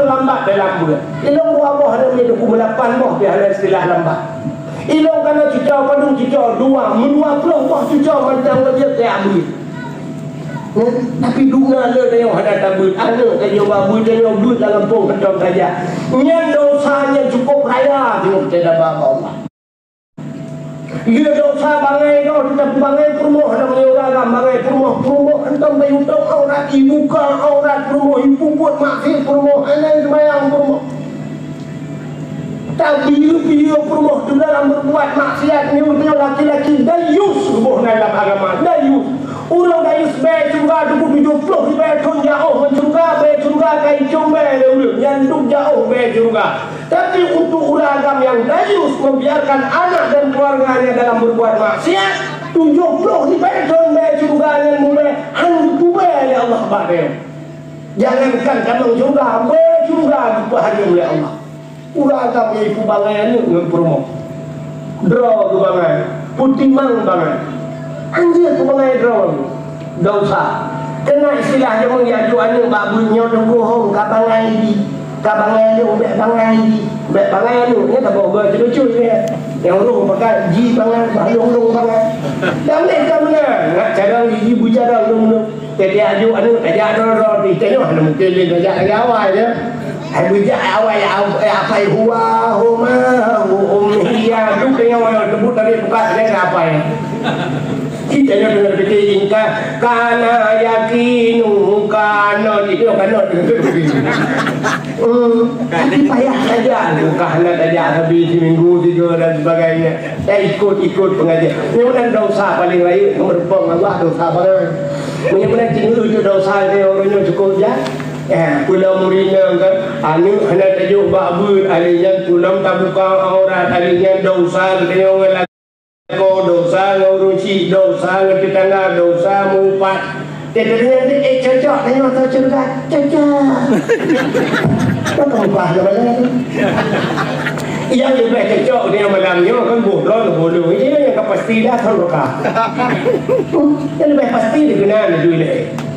lam beuet. Ilong dua boh hana meuet, dua puluh lapan boh pih hana istilah lam bak. Ilong kana cucoe padum cucoe, dua, meudua ploh boh cucoe mantong lagèe keu abeuet. Tapi duna le tanyoe hana tabeuet, aneuk tanyoe bak beuet, tanyoe beuet lam gampông keudroe saja. Nyan dosa nyang cukup raya teungoh teuh bak Allah. Lé dosa bangai droe, teutab bangai peurumoh, hana meunyoe ureueng agam bangai peurumoh, peurumoh hantom bayeue tông aurat, ibuka aurat peurumoh, ipeubuet maksiat peurumoh, hana seumayang peurumoh. Tabiyeu-biyeu peurumoh teuh dalam berbuat maksiat, nyoe laki-laki dayus geuboh nan lam agama, dayus. Ureueng dayus bèe syeuruga, tujoh ploh ribèe thon jiôh ngon syeuruga, bèe syeuruga ka icong bèe lé ureueng, nyan duek jiôh bèe syeuruga. Tapi untuk ureueng agam nyang dayus membiarkan anak dan keluarganya dalam berbuat maksiat, tujoh ploh ribèe thon bèe syeuruga nyan mubèe, han geutubèe lé Allah bak droe. Jangankan tamong syeuruga, bèe syeuruga geupeuhareuem lé Allah. Ureueng agam nyang ipeubangai aneuk ngon peurumoh. Droe geubangai, peutimang bangai. Anjeut peubangai droe. Dosa. Keunan istilah jameun jak jok aneuk bak beuet nyoe teubohong, ka bangai jih. Ka bangai aneuk, bèk bangai jih. Bèk bangai aneuk, nyan saboh goe cucu-cucu nyan. Nyang ureueng pakat jih bangai, bah lôn-lôn bangai. Dan lé ka meunan, ngat cadang jih, beucadang lôn-lôn. Teuka jak jok aneuk, tajak droe-droe, di tanyoe hana mungken lé tajak lagèe awai nyan. Hai beujak awai, apai huwa, huma, hu, um, hiya. Tu tengok, tebut tadi buka, dia ada apai. Kita nyoe deungon piti ingka, kana yakinu, kana, di dia kana. Hmm, tapi payah saja, buka hana tajak habis seminggu, tiga dan sebagainya. Eh, ikut-ikut pengajian. Nyoe meunan dosa paling rayeuk, meureumpok Allah dosa bangai. Meunyoe meunan cit nyoe dosa, ureueng nyoe cukup jak. Eh, peue lom ureueng inong kan, aneuk hana tajok bak beuet, ari nyan peue lom tabuka aurat, ari nyan dosa geutanyoe ngon lakoe, dosa ngon ureueng chik, dosa ngon tetangga, dosa meuupat. Teudeungoe, eh, cocok tanyoe atau syeuruga? Cocok. Maka mubah lom malam tu. Nyang leubeh cocok tanyoe malam nyoe kan boh droe, boh droe. Ini nyang ka pasti dah, syeuruga. Nyang leubeh pasti dikeue na laju ilèe.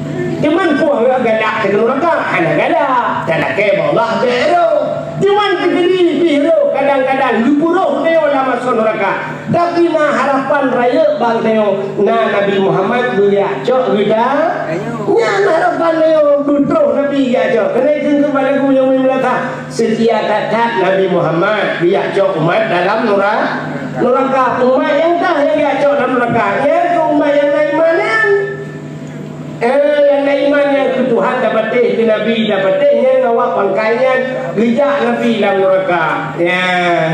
Cuman peue galak keu neuraka, hana galak. Talakèe bak Allah bèk rôh. Cuman teukeudi pih rôh, kadang-kadang geupeuroh tanyoe lam asoe neuraka. Tapi na harapan rayeuk bak tanyoe, na Nabi Muhammad geujak cok geutanyoe. Nyan harapan tanyoe, beutroh Nabi geujak cok. Keuneuk kheun keu bak lagu nyang meunasah, seutia that-that Nabi Muhammad geujak cok umat dalam nura-, neuraka. Umat nyang kah nyang geujak cok dalam neuraka? Nyan keuh umat nyang na iman nyan. Eh, nyang na iman nyan keu Tuhan tapatéh, keu Nabi tapatéh, nyan awak pangkai nyan geujak Nabi lam neuraka. Ya,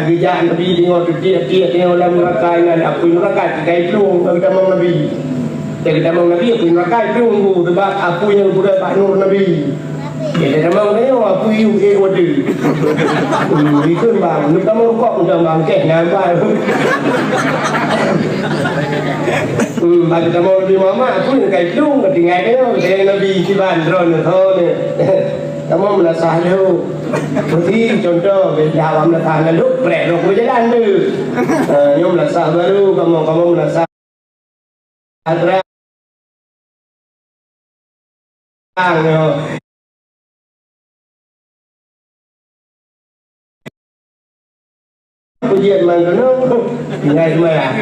geujak Nabi deungoe teutiek-tiek deungoe lam neuraka nyan, apui neuraka tinggai plueng bak geutamong Nabi. Bak geutamong Nabi apui neuraka plueng bu, sebab apui nyang geupeugah bak nur Nabi. Ya, geutamong nyoe apui yue ék wadeue. Hmm, ikheun bang, neutamong rukok macam bang, keh, nampak. Hmm, bagi kamoe Nabi Muhammad, aku nyang kai plueng, tinggai keu nyoe, keu Nabi kiban droeneuh, ho nyoe. Kamoe meunasah lé. Beusi contoh, beda awak meunasah lalu, preh roh jalan tu. Ha, nyoe meunasah baru, kamoe, kamoe meunasah. Atra. Pujian man keunoe, tinggai seumayang.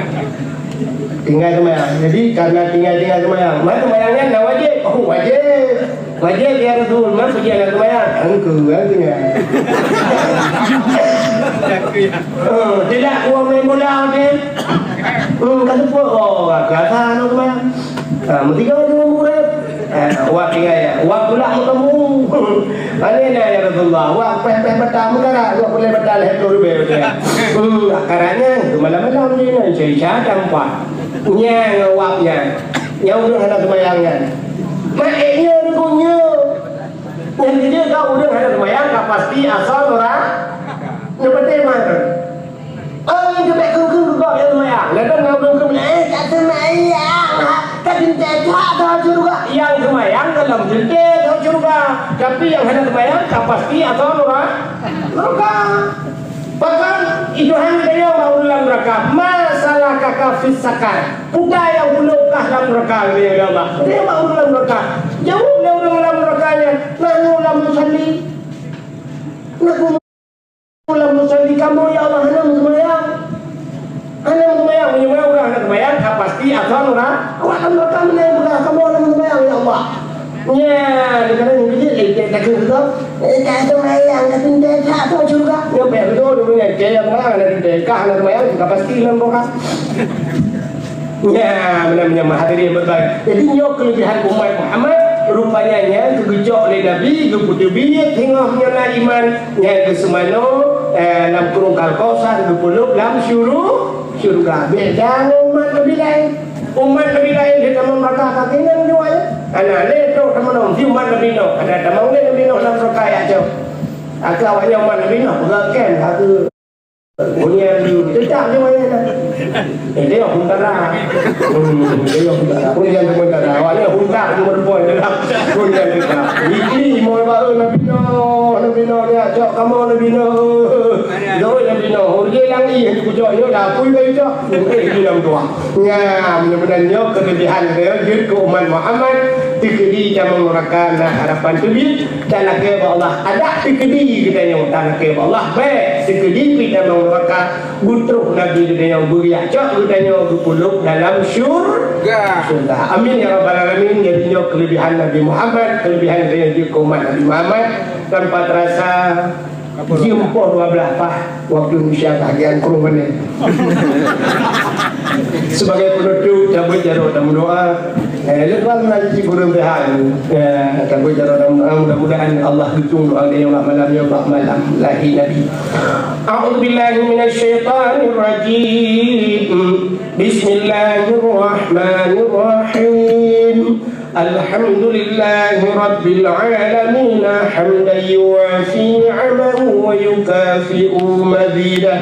Tinggai seumayang. Jadi, karena tinggai-tinggai seumayang, man seumayang nyan na wajéb. Oh, wajéb. Wajéb, ya Rasul, man pujian lam seumayang. Engkeu, kan, tinggai. Oh, tidak, kuah main bola, okey. Hmm, ka seupôt, oh, ka asa aneuk teuma. Ha, meusigoe deungon murit. Ha, wak tinggai, ya. Wak pulak meukamu. Pane na, ya Rasulullah? Wak pèh-pèh bata meukara, wak pulai bata lhèe ploh ribèe, ya. Hmm, karannya, malam-malam ni, na, isya-isya, jam empat. Nyang wak nyan. Nyang ureueng hana seumayang nyan. Mak, eh, nyoe, nyoe. Nyang jijeuet ka ureueng hana seumayang ka pasti asoe nura-, neupatéh mantong. Oh, nyang keubiet keu-keu gob nyang seumayang. Ladôm na ureueng keu, "Eh, ka seumayang, ka teuntèe that, ka syeuruga." Nyang seumayang ka lom teuntèe that syeuruga. Tapi nyang hana seumayang ka pasti asoe nura-, neuraka. Pakon Tuhan geutanyong bak ureueng lam neuraka, "Ma salakaka fis saqar?" Peue nyang peuleueh kah lam neuraka, geutanyong lé Allah. Geutanyong bak ureueng lam neuraka. Jaweueb lé ureueng lam neuraka nyan, "Nahnu lam nusalli." Eh, ka seumayang, ka teuntèe that, ka syeuruga. Nyoe bèk beutôi, dulu nyan, keu nyang mana ada teuntèe, ka hana seumayang, ka pasti lam neraka. Nya, beuna-beuna hadirin berbahagia. Jadi, nyoe keulebihan umat Muhammad, rupanya nyan geugeucok lé Nabi, geupeuteubiet singoh nyoe na iman, nyan geuseumanoe, eh, lam Krueng Al-Kausar, geupeulhôb lam syuru-, syeuruga. Beda ngon umat Nabi laén. Umat Nabi laén di tamong neraka, ka keunan jua, ya. Hana lé trok tamong di umat Nabi Nuh, hana tamong lé Nabi Nuh lam neraka, ya, cok. Ka awaknyan umat Nabi Nuh, peugah kem, ka keu Hunian dulu, tetap je wayang dah. Eh, dia yang huntara. Hmm, dia yang huntara. Hunian sementara. Awaknya huntak cuma depan je lah. Hunian tetap. Ini mau baru Nabi Nuh, Nabi Nuh ni, ajak kamu Nabi Nuh. Jauh Nabi Nuh. Urjil lagi, yang dikucak dia dah. Pun dah ijak. Eh, ini yang dua. Nya, mudah-mudahan nyoe keulebihan nyoe jeuet keu umat Muhammad, teukeudi tamong neraka na harapan teubiet, talakée bak Allah. Adak teukeudi geutanyoe talakée bak Allah, bèk teukeudi pih tamong neraka, beutrôh Nabi geutanyoe beuriah cok geutanyoe geupeulhôb dalam syur-, Ga. Syurga. Amin ya rabbal alamin. Jadi nyoe keulebihan Nabi Muhammad, keulebihan geutanyoe jeuet keu umat Nabi Muhammad, tanpa terasa Jeuem poh dua belas paih waktu Indonesia bahagian kruh bani. Sebagai penutup, cabut jaroe dan berdoa. Eh, lepas ngaji gurun T H M, eh, cabut jaroe dan berdoa, mudah-mudahan Allah hitung doa dia bak malam nyoe, bak malam lahé Nabi. A'udzubillahi minasyaitonirrajim. Bismillahirrahmanirrahim. الحمد لله رب العالمين، حمدا يوافي نعمه ويكافئ مزيده.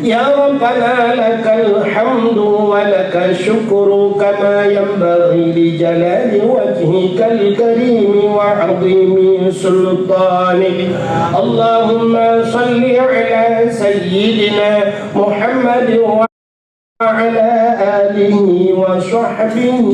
يا ربنا لك الحمد ولك الشكر كما ينبغي لجلال وجهك الكريم وعظيم سلطانك. اللهم صل على سيدنا محمد وعلى آله وصحبه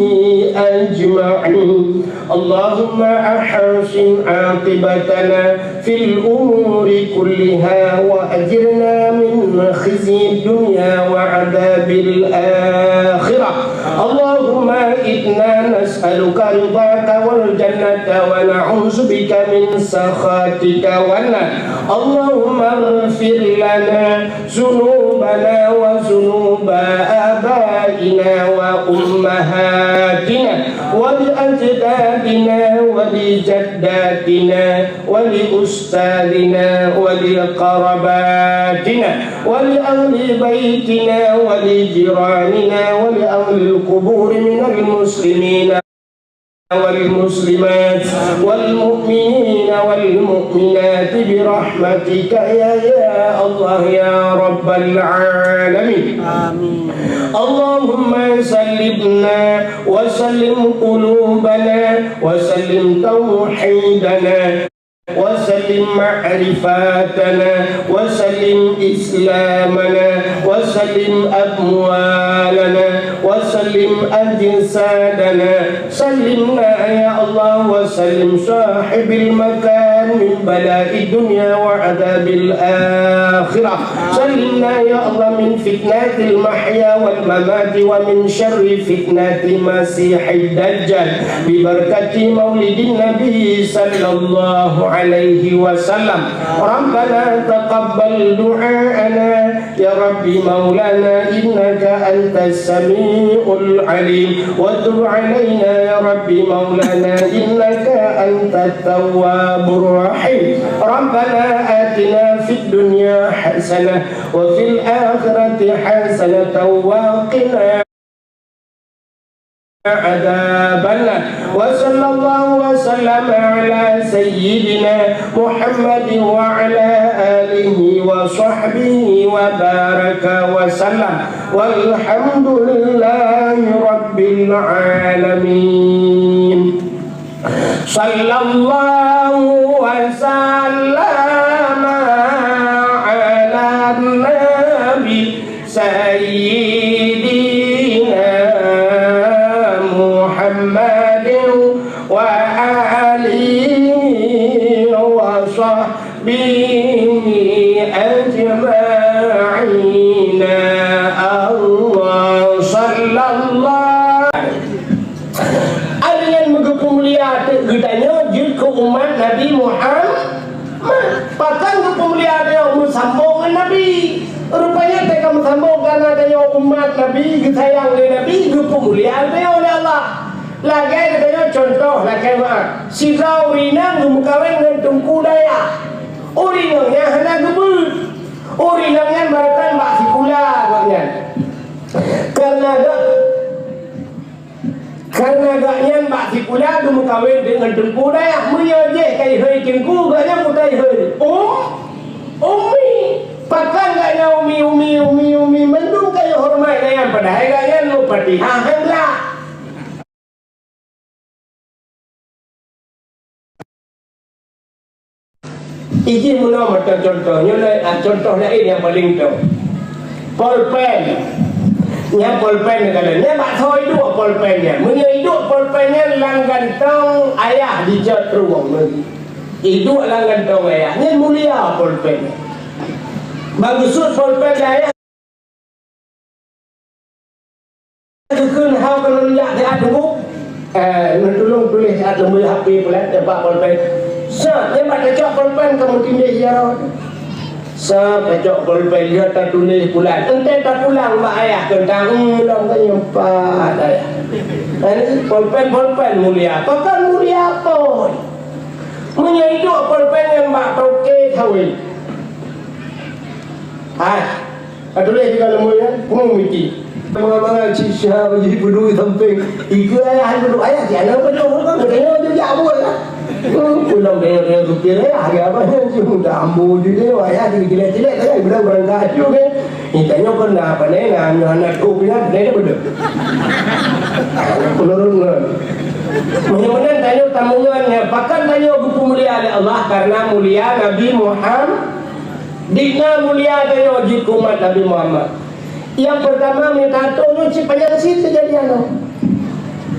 أجمعين. اللهم أحسن عاقبتنا في الأمور كلها وأجرنا من خزي الدنيا وعذاب الآخرة. اللهم إنا نسألك رضاك والجنة ونعوذ بك من سخطك والنار. اللهم اغفر لنا ذنوبنا وذنوب آبائنا وأمهاتنا ولأجدادنا ولجداتنا ولأستاذنا ولقرباتنا ولأهل بيتنا ولجيراننا ولأهل القبور من المسلمين والمسلمات والمؤمنين والمؤمنات برحمتك يا، يا الله يا رب العالمين. آمين. اللهم سلمنا وسلم قلوبنا وسلم توحيدنا وسلم معرفتنا، وسلم إسلامنا، وسلم أموالنا، وسلم أجسادنا. سلمنا يا الله، وسلم صاحب المكان من بلاء الدنيا وعذاب الآخرة. سلمنا يا الله من فتنة المحيا والممات ومن شر فتنة المسيح الدجال ببركة مولد النبي صلى الله عليه وسلم. ربنا تقبل دعاءنا يا رب مولانا إنك أنت السميع العليم وتب علينا يا رب مولانا إنك أنت التواب الرحيم. ربنا آتنا في الدنيا حسنة وفي الآخرة حسنة وقنا عذاب النار. وصلى الله وسلم على سيدنا محمد وعلى آله وصحبه وبارك وسلم. والحمد لله رب العالمين. صلى الله وسلم على النبي سيدنا محمد وآله وصحبه أجمعين. الله صلى الله. Adeungon meugeupeu mulia teuk geutanyoe jeuet keu umat Nabi Muhammad. Pakon geupeumulia tanyoe meusambong ngon Nabi? Rupanya teuka meusambong karena tanyoe umat Nabi, geusayang lé Nabi, geupeumulia tanyoe lé Allah. Lagèe geutanyoe contoh, lakèe meu'ah, sidroe ureueng inong geumeukawen ngon teungku dayah. Ureueng inong nyan hana geubeuet. Ureueng inong nyan barangkapeue bak sikula gobnyan. Karena gak Karena gobnyan bak sikula geumeukawen deungon teungku dayah. Meunyoe jih ka ihôi teungku, gobnyan peue ta ihôi? Um, Ummi. Pakon gobnyan Ummi, Ummi, Ummi, Ummi? Mandum ka ihoreumat gobnyan, padahai gobnyan meufatihah han glak. Ijih meunoe mantong contoh. Nyoe na, ah, contoh laén nyang paleng toh. Polpen. Nyan polpen neukalon. Nyan bak soe iduek polpen nyan. Meunyoe iduek polpen nyan lam gantong ayah jicok ruwong lagèe. Iduek lam gantong ayah. Nyan mulia polpen. Bak geusuet polpen ayah. Geukheun hau keuneuk jak siat teungku. Eh, neutulông tuléh siat leumbôi H P peue lé, teumpat polpen. Sa, nyan bak tacok polpen kamoe tindéh jaroe. Sa, tacok polpen, ya tatuléh bulan. Entée tapulang bak ayah keu tang lom ka nyoe pat ayah. Eh, polpen, polpen mulia. Pakon mulia apoi? Meunyoe iduek polpen nyan bak toke sawét. Hai. Ka tuléh di dalam mulia, peue meuti. Mangat-mangat cit syah bagi peudui sampéng. Ikeue ayah hai peudui ayah, si aneuk peudui kan, geutanyoe tu jak buet lah. Hmm, pulang tengok-tengok supir ayah, hari apa nyan cit, muda ambo tu dia, ayah tu jelek-jelek, kan, bilang barangkapeue kan. Ni tanyoe kan dah apa ni, nah, nyoe anak tu punya, dia dah betul. Menurun kan. Mudah-mudahan tanyoe tameungon, ya, pakon tanyoe geupeumulia lé Allah, karena mulia Nabi Muhammad. Di na mulia tanyoe jeuet keu umat Nabi Muhammad. Nyang peurtama, meunyoe taatô nyoe cit panyang cit keujadian nyoe.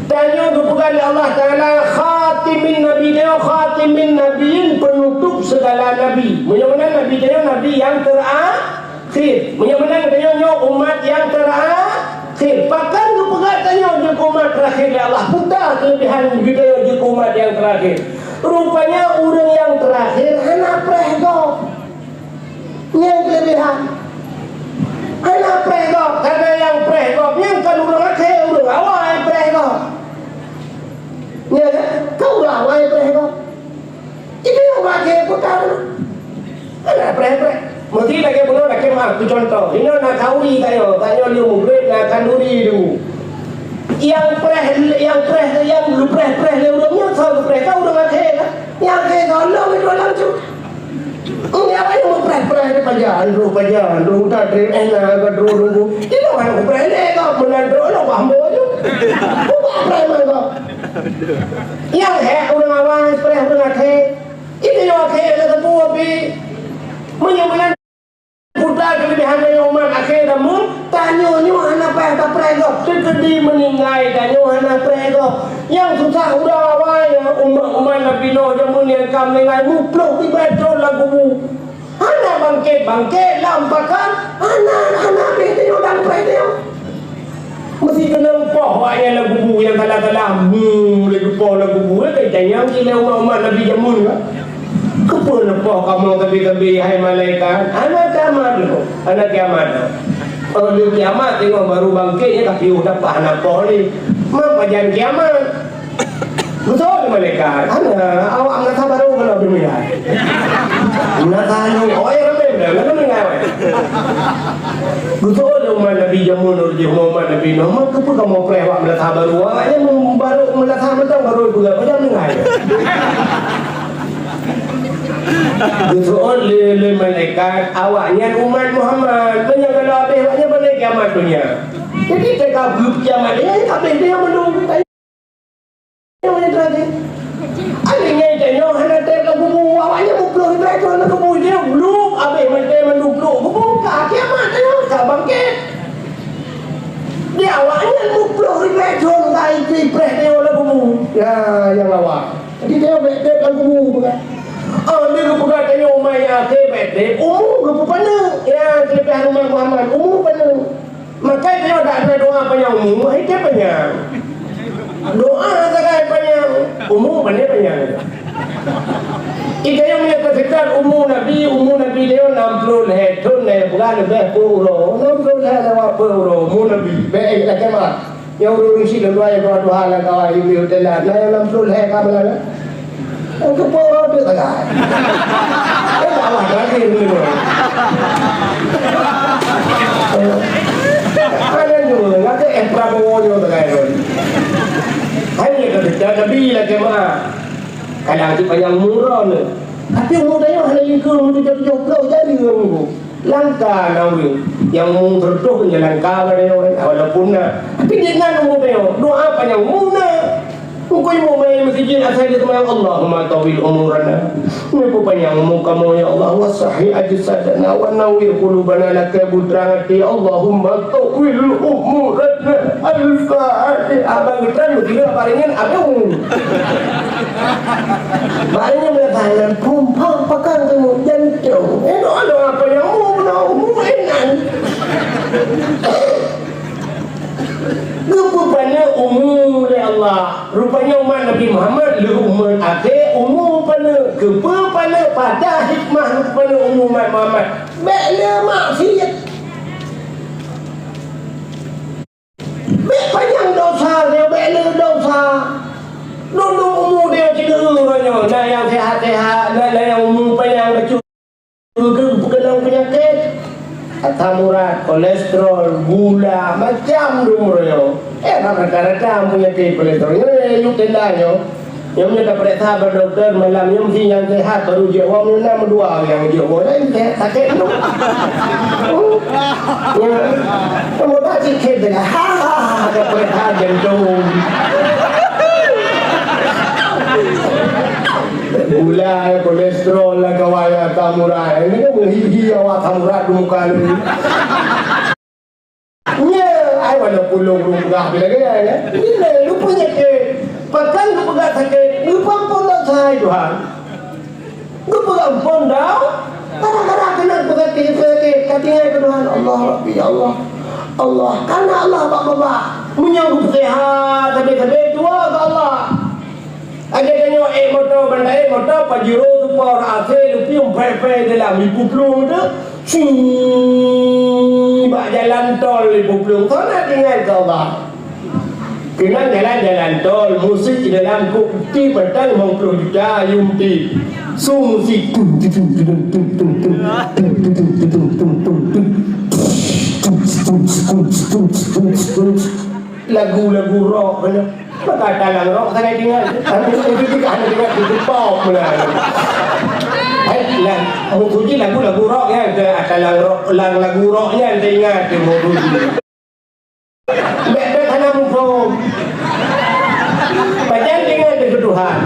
Tanyoe geupeugah lé Allah Taala khatimin nabi, tanyoe khatimin nabiyyin, penutup segala nabi. Meunyoe meunan nabi tanyoe nabi nyang teurakhir. Meunyoe meunan tanyoe nyoe umat nyang teurakhir. Pakon geupeugah tanyoe jeuet keu umat teurakhir lé Allah? Peue ta keulebihan geutanyoe jeuet keu umat nyang teurakhir? Rupanya ureuëng nyang teurakhir hana preh gob. Nyan keulebihan. Hana preh gob, karena nyang preh gob nyan kan ureuëng akhé, ureuëng awai preh gob. Nyan kan? Kan ureuëng awai preh gob. Jadi ureuëng akhé peue ka. Hana preh-preh. Meusti lagèe bunoe lakèe meu'ah, keu contoh. Inoe na khanduri tanyoe, tanyoe lheueh mugreb na khanduri dulu. Nyang preh, nyang preh, nyang geupreh-preh lé ureuëng nyan, soe geupreh? Kan ureuëng akhé kan? Nyang akhé kan lom itu langsung. Nyan awak nyang meupreh-preh di pajan, droe pajan, droe utat, eh, na ka droe nunggu. Di luwa nunggu preh lé ka, meunan droe lo bah ambo ju. Ubak preh man ka. Nyang hék ureuëng awai preh ureuëng akhé. Itu nyang akhé na teupeu api. Meunyoe meunan Peue ta keulebihan tanyoe umat akhé jameun, tanyoe nyoe hana payah tapreh gob. Teukeudi meuninggai tanyoe hana preh gob. Nyang susah ureuëng awai, umat-umat Nabi Nuh jameun nyang ka meuninggai, muplôh ribèe thon lam kubu. Hana bangkét-bangkét lam pakat, hana, hana abéh tanyoe dan preh tanyoe. Meusti keunong poh awaknyan lam kubu nyang salah-salah, mu, lé geupoh lam kubu, eh, tanyong cit lé umat-umat Nabi jameun ka. Keupeue neupoh kamoe sabe-sabe, hai malaikat? Hana kiamat lom, hana kiamat lom. Oh, lheueh kiamat teungoh baru bangkét, nyan ka piôh dapat hana poh lé. Man pajan kiamat? Beutôi malaikat. Hana, awak meunasah barô keunoe beumeuninggai. Meunasah nyoe, oh, ya, ramé beude, ramé meuninggai, wai. Beutôi lé umat Nabi jameun lôn jih, umat Nabi Nuh. Man keupeue kamoe preh awak meunasah barô? Awaknyan barô meunasah mantong barô peugah, padahai meuninggai. Geuseuôt lé, lé malaikat, awaknyan umat Muhammad. Meunyoe ka lheueh abéh awaknyan, bak kiamat donya. Jadi, teuka beukiamat, ya, abéh donya mandum. Nyoe nyang teurakhé. Akhé nyan tanyoe hana trép lam kubu, awaknyan muplôh ribèe thon lam kubu, jih bluek abéh maté mandum bluek kubu, ka kiamat tanyoe, ka bangkét. Di awaknyan muplôh ribèe thon ka ipreh tanyoe lam kubu. Ya, nyang awak. Jadi tanyoe bèk trép lam kubu, bukan? Oh, dia geupeugah tanyoe umat nyang akhé bèk trép, umu geupeupaneuk. Ya, keulebihan umat Muhammad, umu paneuk. Maka tanyoe dak na doa panyang umu, hai teuh panyang. Doa sagai panyang, umu pandai panyang. Ikayong lé peuseutôt umu Nabi, umu Nabi nyoe nam ploh lhèe thon, lhèe bulan leubeh peuet uroe. Nam ploh lhèe lewat peuet uroe umu Nabi. Bèk lakèe meu'ah. Nyang ureueng syiek lôn tuha, lôn tuha lam kawai, yue tenda. Nah, nyang nam ploh lhèe ka meunan. Nyang keu peuet uroe teuk sagai. Eh, dakwah terakhir ni. Hana nyoe, ngakeuh eh Prabowo nyoe sagai lôn. Hanya kata Nabi lakèe meu'ah. Kadang cit panyang umu droeneuh. Tapi umu tanyoe hana lingkeu, umu tujoh tujoh ploh jari umu. Langka na ureueng nyang umu seureutôh nyan langka bak tanyoe, walaupun na. Tapi dengan umu tanyoe, doa panyang umu na. Uku imeum meuseujid asai jiseumayang, "Allahumma tawwil umurana." Neupanyang umu kamoe, ya Allah, wa sahhi ajsadana, wa nawwir qulubana, lakèe beutrang até, Allahumma tawwil umurana. Al-Fatihah. Abang geutrang beutôi, abang ringan, abang. Bak nyan meusajan, pom, pom, pakon teungoh jantông. Eh, doa-doa apa nyang mu, na umu inan. Geupeupaneuk umu lé Allah. Rupanya umat Nabi Muhammad lheueh umat akhé umu paneuk. Keupeue paneuk, pajan hikmah paneuk umu umat Muhammad. Bèk le maksiet. Bèk panyang dosa, nyoe bèk le dosa. Dum-dum umu dia sigeue uroe nyoe, na nyang sehat-sehat, na, na nyang umu panyang bacut, geukeunong peunyakét. Asam urat, kolesterol, gula, macam dum uroe nyoe. Eh, rata-rata peunyakét kolesterol nyoe, yue tenda nyoe. Nyoe meunyoe tapareksa bak dokto malam nyoe, meusti nyang sehat baru jeuet woe, meunyoe na meudua nyang jeuet woe, laén sehat sakét tu. Ya. Kamu tak sikit dengan ha, ha, ha, tapareksa jantung. Gula, kolesterol lah kawan, asam urat. Ini kan menghihi awak asam urat di muka ni. Nyoe, ai walaupun lôn rhueng peugah lagèe nyan, nilai lôn peunyakét. Pakon geupeugah sakét, geupeuampôn dosa, hai Tuhan. Geupeuampôn dosa. Gara-gara keunan peugah sakét, ka tinggai keu Tuhan. Allah Rabbi, ya Allah. Allah, kana Allah bak babah. Meunyoe geupeusehat, sabe-sabe dua keu Allah. Adak tanyoe ék moto, ban taék moto Pajero, Sport, A C, lupieng, pèng-pèng dalam, ipuplueng tu, sing, bak jalan tol ipuplueng. Soe na tinggai keu Allah. Keunan jalan-jalan tol, musik di dalam kok ti batang limong ploh juta, yum ti. Su musik. Lagu-lagu rock keunoe. Maka talang rock sagai tinggai. Hana tinggai, hana tinggai, hana tinggai, pop meunan. Hai, lah, musuji lagu-lagu rock nyan, talang rock, lang lagu rock nyan teuingat teuh musuji. Bèk, bèk hana muphom. Pajan teuingat teuh keu Tuhan.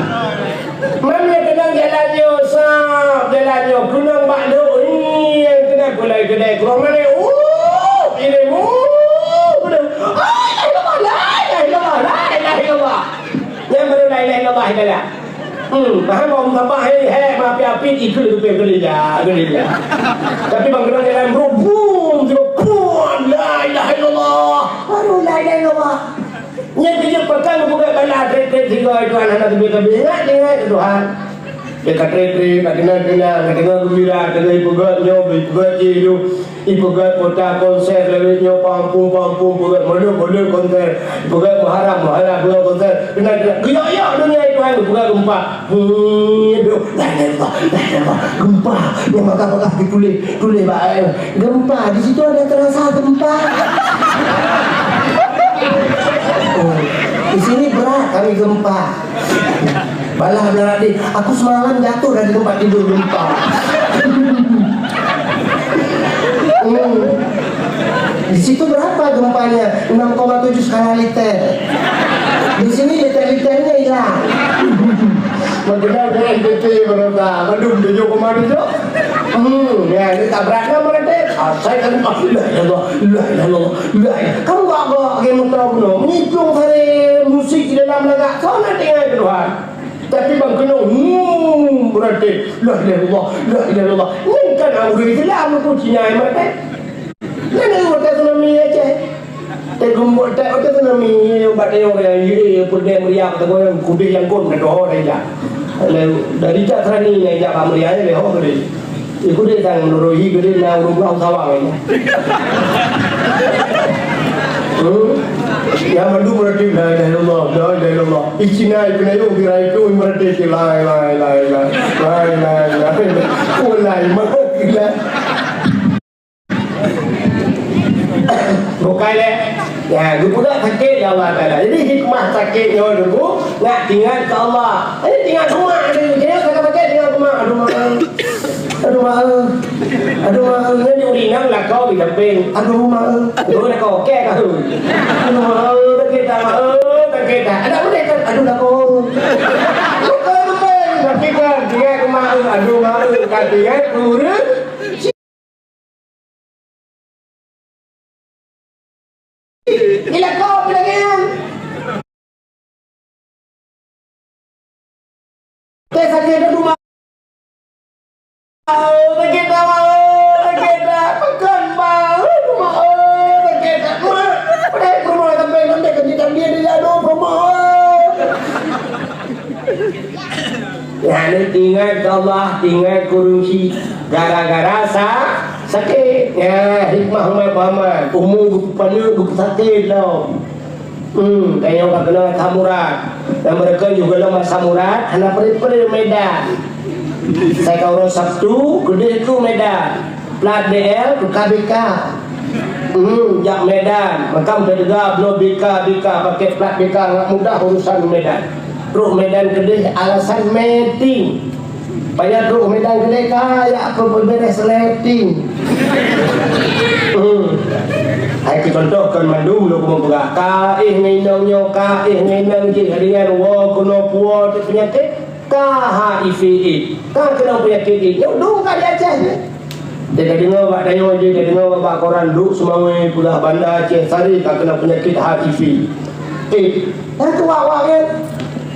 Man nyang keunong jalan nyoe sab, jalan nyoe keunong bak lhok, nyang keunong gulai keudè keurong mané, uh, ilèe, uh, keunong, la ilaha illallah, la ilaha illallah, la ilaha illallah. Nyan baru la ilaha illallah ibadah. Hmm, paham bak musabah, hei, hei, mapi-api, ikeu leubeh geureja, geureja. Tapi ban keunong jalan brok, bum, tiba, bum, la ilaha illallah. Baru la ilaha illallah. Nyan keuh jeuet pakon geupeugèt bala trép-trép sigoe Tuhan hana teubiet-teubiet. Ingat, ingat keu Tuhan. Dia ka trép-trép, ka teunang-teunang, ka teungoh geumbira, teungoh ipeugèt nyoe, ipeugèt jih tu. Ipeugèt kota konser lawét nyoe, pampung-pampung, peugèt molod-molod konser. Ipeugèt Muharram, Muharram, peugèt konser. Teunang-teunang, geuyok-yok donya Tuhan, ipeugèt geumpa. Hmm, duh, la ilaha illallah, la ilaha illallah. Geumpa, nyang bagah-bagah dituléh, tuléh bak aèng. Gempa, di situ ada terasa gempa. Oh, di sini berat kami gempa. Balah Abdul Halim, aku semalam jatuh dari tempat tidur gempa. Hmm. Di situ berapa gempanya? Enam koma tujuh skala Richter. Di sini Richter-Richternya hilang. Meukeunong deungon N T T Baroka, mandum tujoh koma tujoh. Hmm, ya, ini tabrak nama kata. Asai kan, ah, la ilaha illallah, la ilaha illallah, la ilaha. Kamu gak, gak, kayak motor bunuh. Ngitung hari musik di dalam lagak. Kau nak dengar ke Tuhan? Tapi bang kena, hmm, berarti, la ilaha illallah, la ilaha illallah. Ini kan urang Islam aku Cina yang mati. Lalu ada tsunami Aceh. Teugumbot tak ada tsunami, bak tayong yang iri, pun dia meriam, tengok yang kudih yang gon, dah doa dah ya. Lé, dari jak Serani nyang jak bak Meuria nyan lé ho keudeh. Ikut deh sang meunurui keudeh na ureueng pulang sawang nyan. Hmm? Nyang mandum meuratéb, "La ilaha illallah, la ilaha illallah." Ih, Cina, ih, Melayu, kira itu meuratéb, "La ilaha illallah, la ilaha illallah." Ulai mah, gila. Bukai lé. Ya, geupeugah sakét lé Allah Taala. Jadi hikmah sakét nyoe dulu, nak ingat ke Allah. Jadi ingat ke mak ni. Jadi sakét-sakét ingat ke mak. "Aduh, mak. Aduh, mak. Aduh, mak. Nyan di urinang lakau di samping. Aduh, mak. Aduh, lakau. Oke kah tu? Aduh, mak. Sakét dah, mak. Sakét dah." Ada boleh kan? "Aduh, lakau." Bukan, bukan. Tapi kan, ingat ke mak. "Aduh, mak. Tapi kan, kurang." Ilakau pih lagèe nyan. Teuh sakét dah, Mak. Sakét dah, Mak. Sakét dah. Pakon, Mak. Aduh, Mak. Sakét dah, Mak. Padahai peurumoh sampai, sampai keu jitam dia, dia jatuh peurumoh. Nyan ingat keu Allah, ingat keu ureueng chik, gara-gara sa-, sakét. Nyan hikmah umat Muhammad, umu geupaneuk geupeusakét lom. Hmm, tanyoe ka keunong asam urat. Dan meureuka juga lom asam urat, hana pre-pre Medan. Sai ka uroe Sabtu, keudeh keu Medan. Plat B L, tukang B K. Hmm, jak Medan. Makam teuga bloe B K, B K, pakai plat B K, nggak mudah urusan Medan. Trok Medan keudeh alasan meeting. Payah trok Medan keudeh ka, ya, apa beres letting. Hmm. Hai keu contoh kon mandum lôn keumeung peugah. Ka éh ngon inong nyoe, ka éh ngon inong jih, ringan woe keunoe puwoe peunyakét. Ka H I V AIDS, ka keunong peunyakét AIDS. Nyoe dong ka di Aceh nyoe. Teuka deungoe bak tanyoe jih, teuka deungoe bak koran, duek Seumawé, peugah Banda Aceh Sari ka keunong peunyakét H I V AIDS. Nyan keu wak-wak nyan.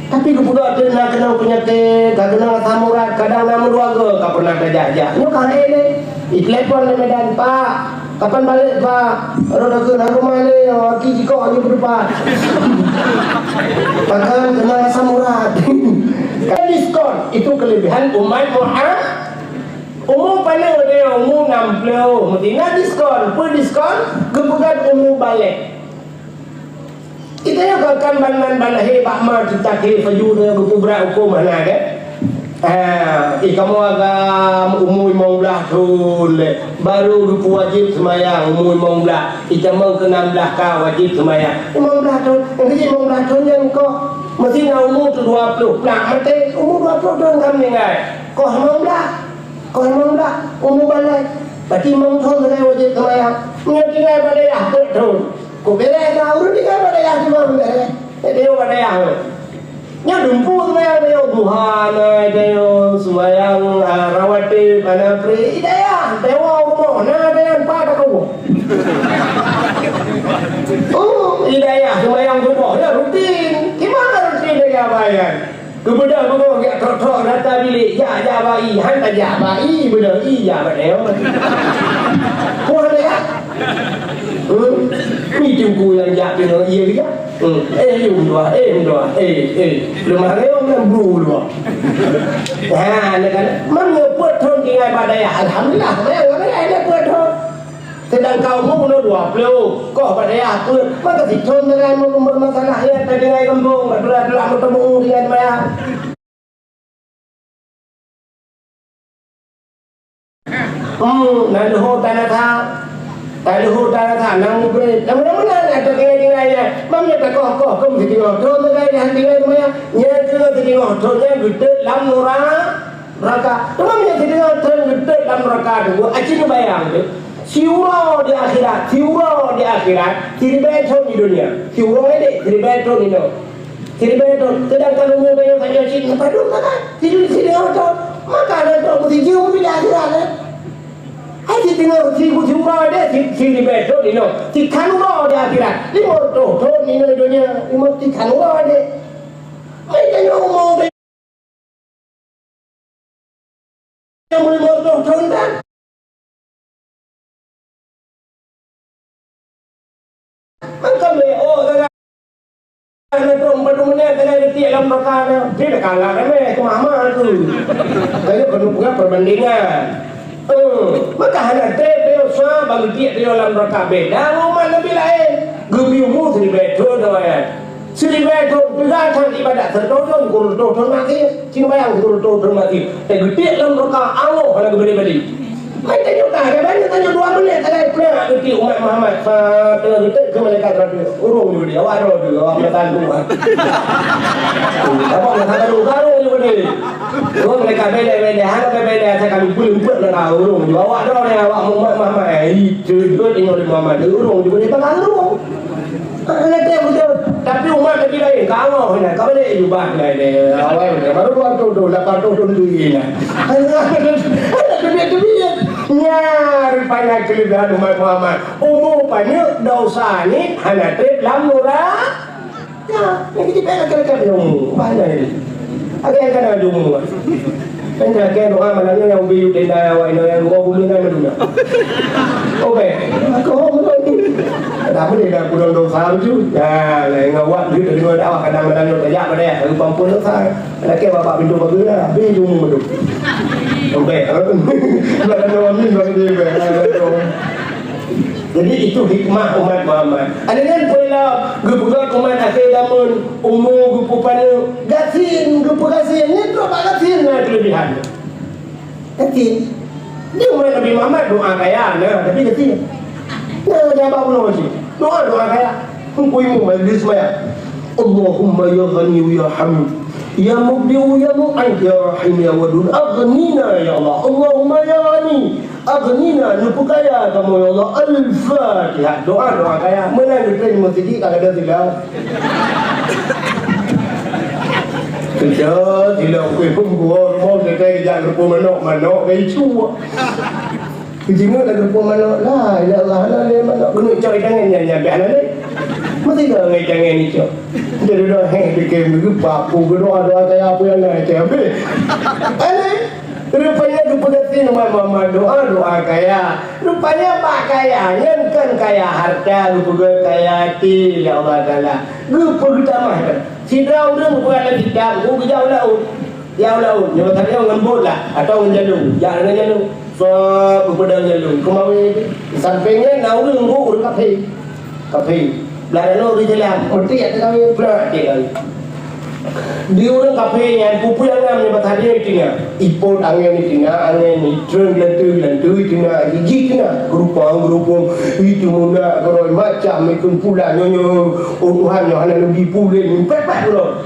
Tapi geupeugah teuk na keunong peunyakét, ka keunong asam urat, kadang na meudua goe ka pernah tajak-jak. Nyoe ka hai lé. Itelepon lé Medan, "Pak, kapan balek, Pak? Rot akeuh na rumoh lé, aki jikok aju beudepat." Pakon keunong asam urat. Kan diskon, itu kelebihan umat Muhammad. Umu paneuk deh, umu enam puluh, meusti na diskon. Peue diskon? Geupeugah umu balek. Kita nyoe ka kan ban-ban ban lahé bak ma kita kiri paju nyoe geupubrat huköm hana kan? Ha, eh, kamoe agam umu limong blaih thon lé, baru geupeuwajéb seumayang umu limong blaih, itamong keu nam blaih ka wajéb seumayang. Limong blaih thon, nyang keuji limong blaih thon nyan koh, meusti na umu tu dua ploh, plak maté, umu dua ploh thon ka meuninggai. Koh limong blaih, koh limong blaih, umu balek, berarti limong thon sagai wajéb seumayang. Meunyoe tinggai bak dayah peuet thon. Kok beda ka ureueng tinggai bak dayah cuma beda. Eh, dia bak dayah. Nyan dumpeue seumayang dayah duha, na dayah seumayang, ah, rawatib, mana pri, i dayah, dewa rumoh, na dayah empat aku. Oh, i dayah seumayang suboh, ya rutin. Gimana rutin dayah bayar? Geubeudôh beudôh jak trok-trok rata bilék, jak, jak bak i, han tajak bak i, beudôh i jak bak dewan. Puih lé ya? Hmm? Mi teungku nyang jak keunoe ié geujak. Hmm. Eh, yum dua, eh, yum dua, eh, eh. Leumah rayong nyan bru dua. Ha, nyan kan. Meunyoe peuet thon tinggai bak dayah, alhamdulillah, meunan, meunan, peuet thon. Seudangkan umu bunoe dua ploh, koh bak dayah peuet, maka sithon dengan meu-, meu-, masalah nyan teudeungai gampông, bak teulah-teulah meuteumu dengan maya. Hmm, na leuho tana that. Na leuho tana that, na mugreb. Na meunan-meunan na teudeungai-deungai nyan. Mam nyan takoh-koh keu meusidingoh thon teugai nyan tinggai maya. Nyan keu sidingoh thon nyan geutot lam nura-, Neuraka. Teuma meunyoe sideungoe thon geutot lam neuraka teungku, aci neubayang teuh, siuroe di akhirat, siuroe di akhirat, siribèe thon di donya. Siuroe deh, siribèe thon inoe. Siribèe thon. Seudangkan umu tanyoe sajoe cit, padum makan. Sideungoe thon. Maka na thon meusijeuem di akhirat, eh. Hai sideungoe sibu siuroe deh, si-, siribèe thon inoe. Sikhan uroe di akhirat. Limong reutôh thon inoe donya. Limong sikhan uroe deh. Hai tanyoe umu Nyang meuleumoh thon that. Mangkam lé, oh, sagai. Hana trok padum meunan, sagai detik Lam raka na, dia dah kalah kan, eh, kemah-mah tu. Kaya kena buat perbandingan. Eh, maka hana treb dia usah bagi dia, dia lam raka beda ngon umat Nabi lain. Geubri umu siribèe thon dah, eh. Siribèe thon, teuga that ibadat siribèe thon, kureueng thon mati. Cing bayang kureueng thon mati. Eh, geutik lam raka Allah hana geubri-bri. Hai, tanyoe ka, ka banyak tanyoe dua menit, ka laén peue geuti umat Muhammad. Sa-, teungoh geuteuk keu malaikat rapi. Ureueng di awak droe tu, awak meutantu. Apa nak kata lu, karung juga ni. Ureueng mereka beda-beda, hana beda-beda, saya kami pun empat nak tahu ureueng di awak droe ni, awak umat Muhammad. Eh, itu juga tengok di Muhammad. Ureueng juga dia tak tahu. Tapi umat Nabi lain, ka Allah na, ka balik jubah na, awai na, baru dua ratus, lapan ratus tahun tu na. Teubiet-teubiet. Nya rupanya kelebihan umat Muhammad. Umu panjang, dosa ni hana treb lam nuraka. Ya, ni kita payah kira-kira dia umu. Banyak ni. Ada yang kena jumu. Kan jaga doa malam ni yang ubi udah dah awak ini yang gua bumi kan dulu. Oke. Aku mau ni. Ada apa dia dah pulang dosa tu? Ya, lain awak dia dari mana awak kadang-kadang nak tajak pada ya, aku pampun dosa. Laki bapak pintu bagus lah, habis jumu tu. Oke. Belakang doa ni bagi dia. Jadi, itu hikmah umat Muhammad. Ada kan pula geupeugah umat akhé zaman, umu geupeupana, gasien, geupeugasien. Nyan trok bak gasien na keulebihan. Gasien. Di umat Nabi Muhammad doa kaya na, tapi gasien. Na jabat unoe cit. Doa, doa kaya. Engkau imum majlis sembahyang. Allahumma ya Ghani ya Hamid. Ya Mubdi'u ya Mu'id ya Rahim ya Wadud. Aghnina ya Allah. Allahumma ya Ghani. Aghnina, neupeukaya kamoe ya Allah. Al-Fatihah. Doa, doa kaya. Meunan geukheun meuseujid ka gadôh silau. Gadôh silau, kuih pun buah rumoh, gadôh jak geupeu manok, manok gai cu. Keujimeuk dah geupeu manok. La ilaha illallah, la ilaha illallah. Keuneuk cok itangan nyan, nyan, biar hana lé. Meusigoe ngon itangan icok. Dia duduk, heh, fikir, geupeu, doa, doa kaya apa yang lain, cek habis. Aneh. Rupanya geupeugah umat Muhammad doa, doa kaya. Rupanya bak kaya nyan kon kaya harta, geupeugah kaya até lé Allah Taala. Geupeutamah dah. Sidroe ureueng geupeugah lam kitab, geuh geujak u laôt. Jak u laôt, nyoe tadi ngon bot lah, atau ngon jalu. Jak ngon jalu. Soe geupeudong jalu, keumawe. Sampéng nyan na ureueng geuh ureueng kafé. Kafé. Blah nyoe ureueng Islam, meutik ateueh kawé, blah ateueh kawé. Di ureueng kafé nyan, peue-peue nyang na nibak tadi di teungoh. Ipot angén di teungoh, angén itreun geulanteue-geulanteue di teungoh, gigi di teungoh, geurupong-geurupong, itu meunak keurôi macam ikun pula nyoe nyoe, oh Tuhan nyoe hana neubi puléh, pet-pet uroe.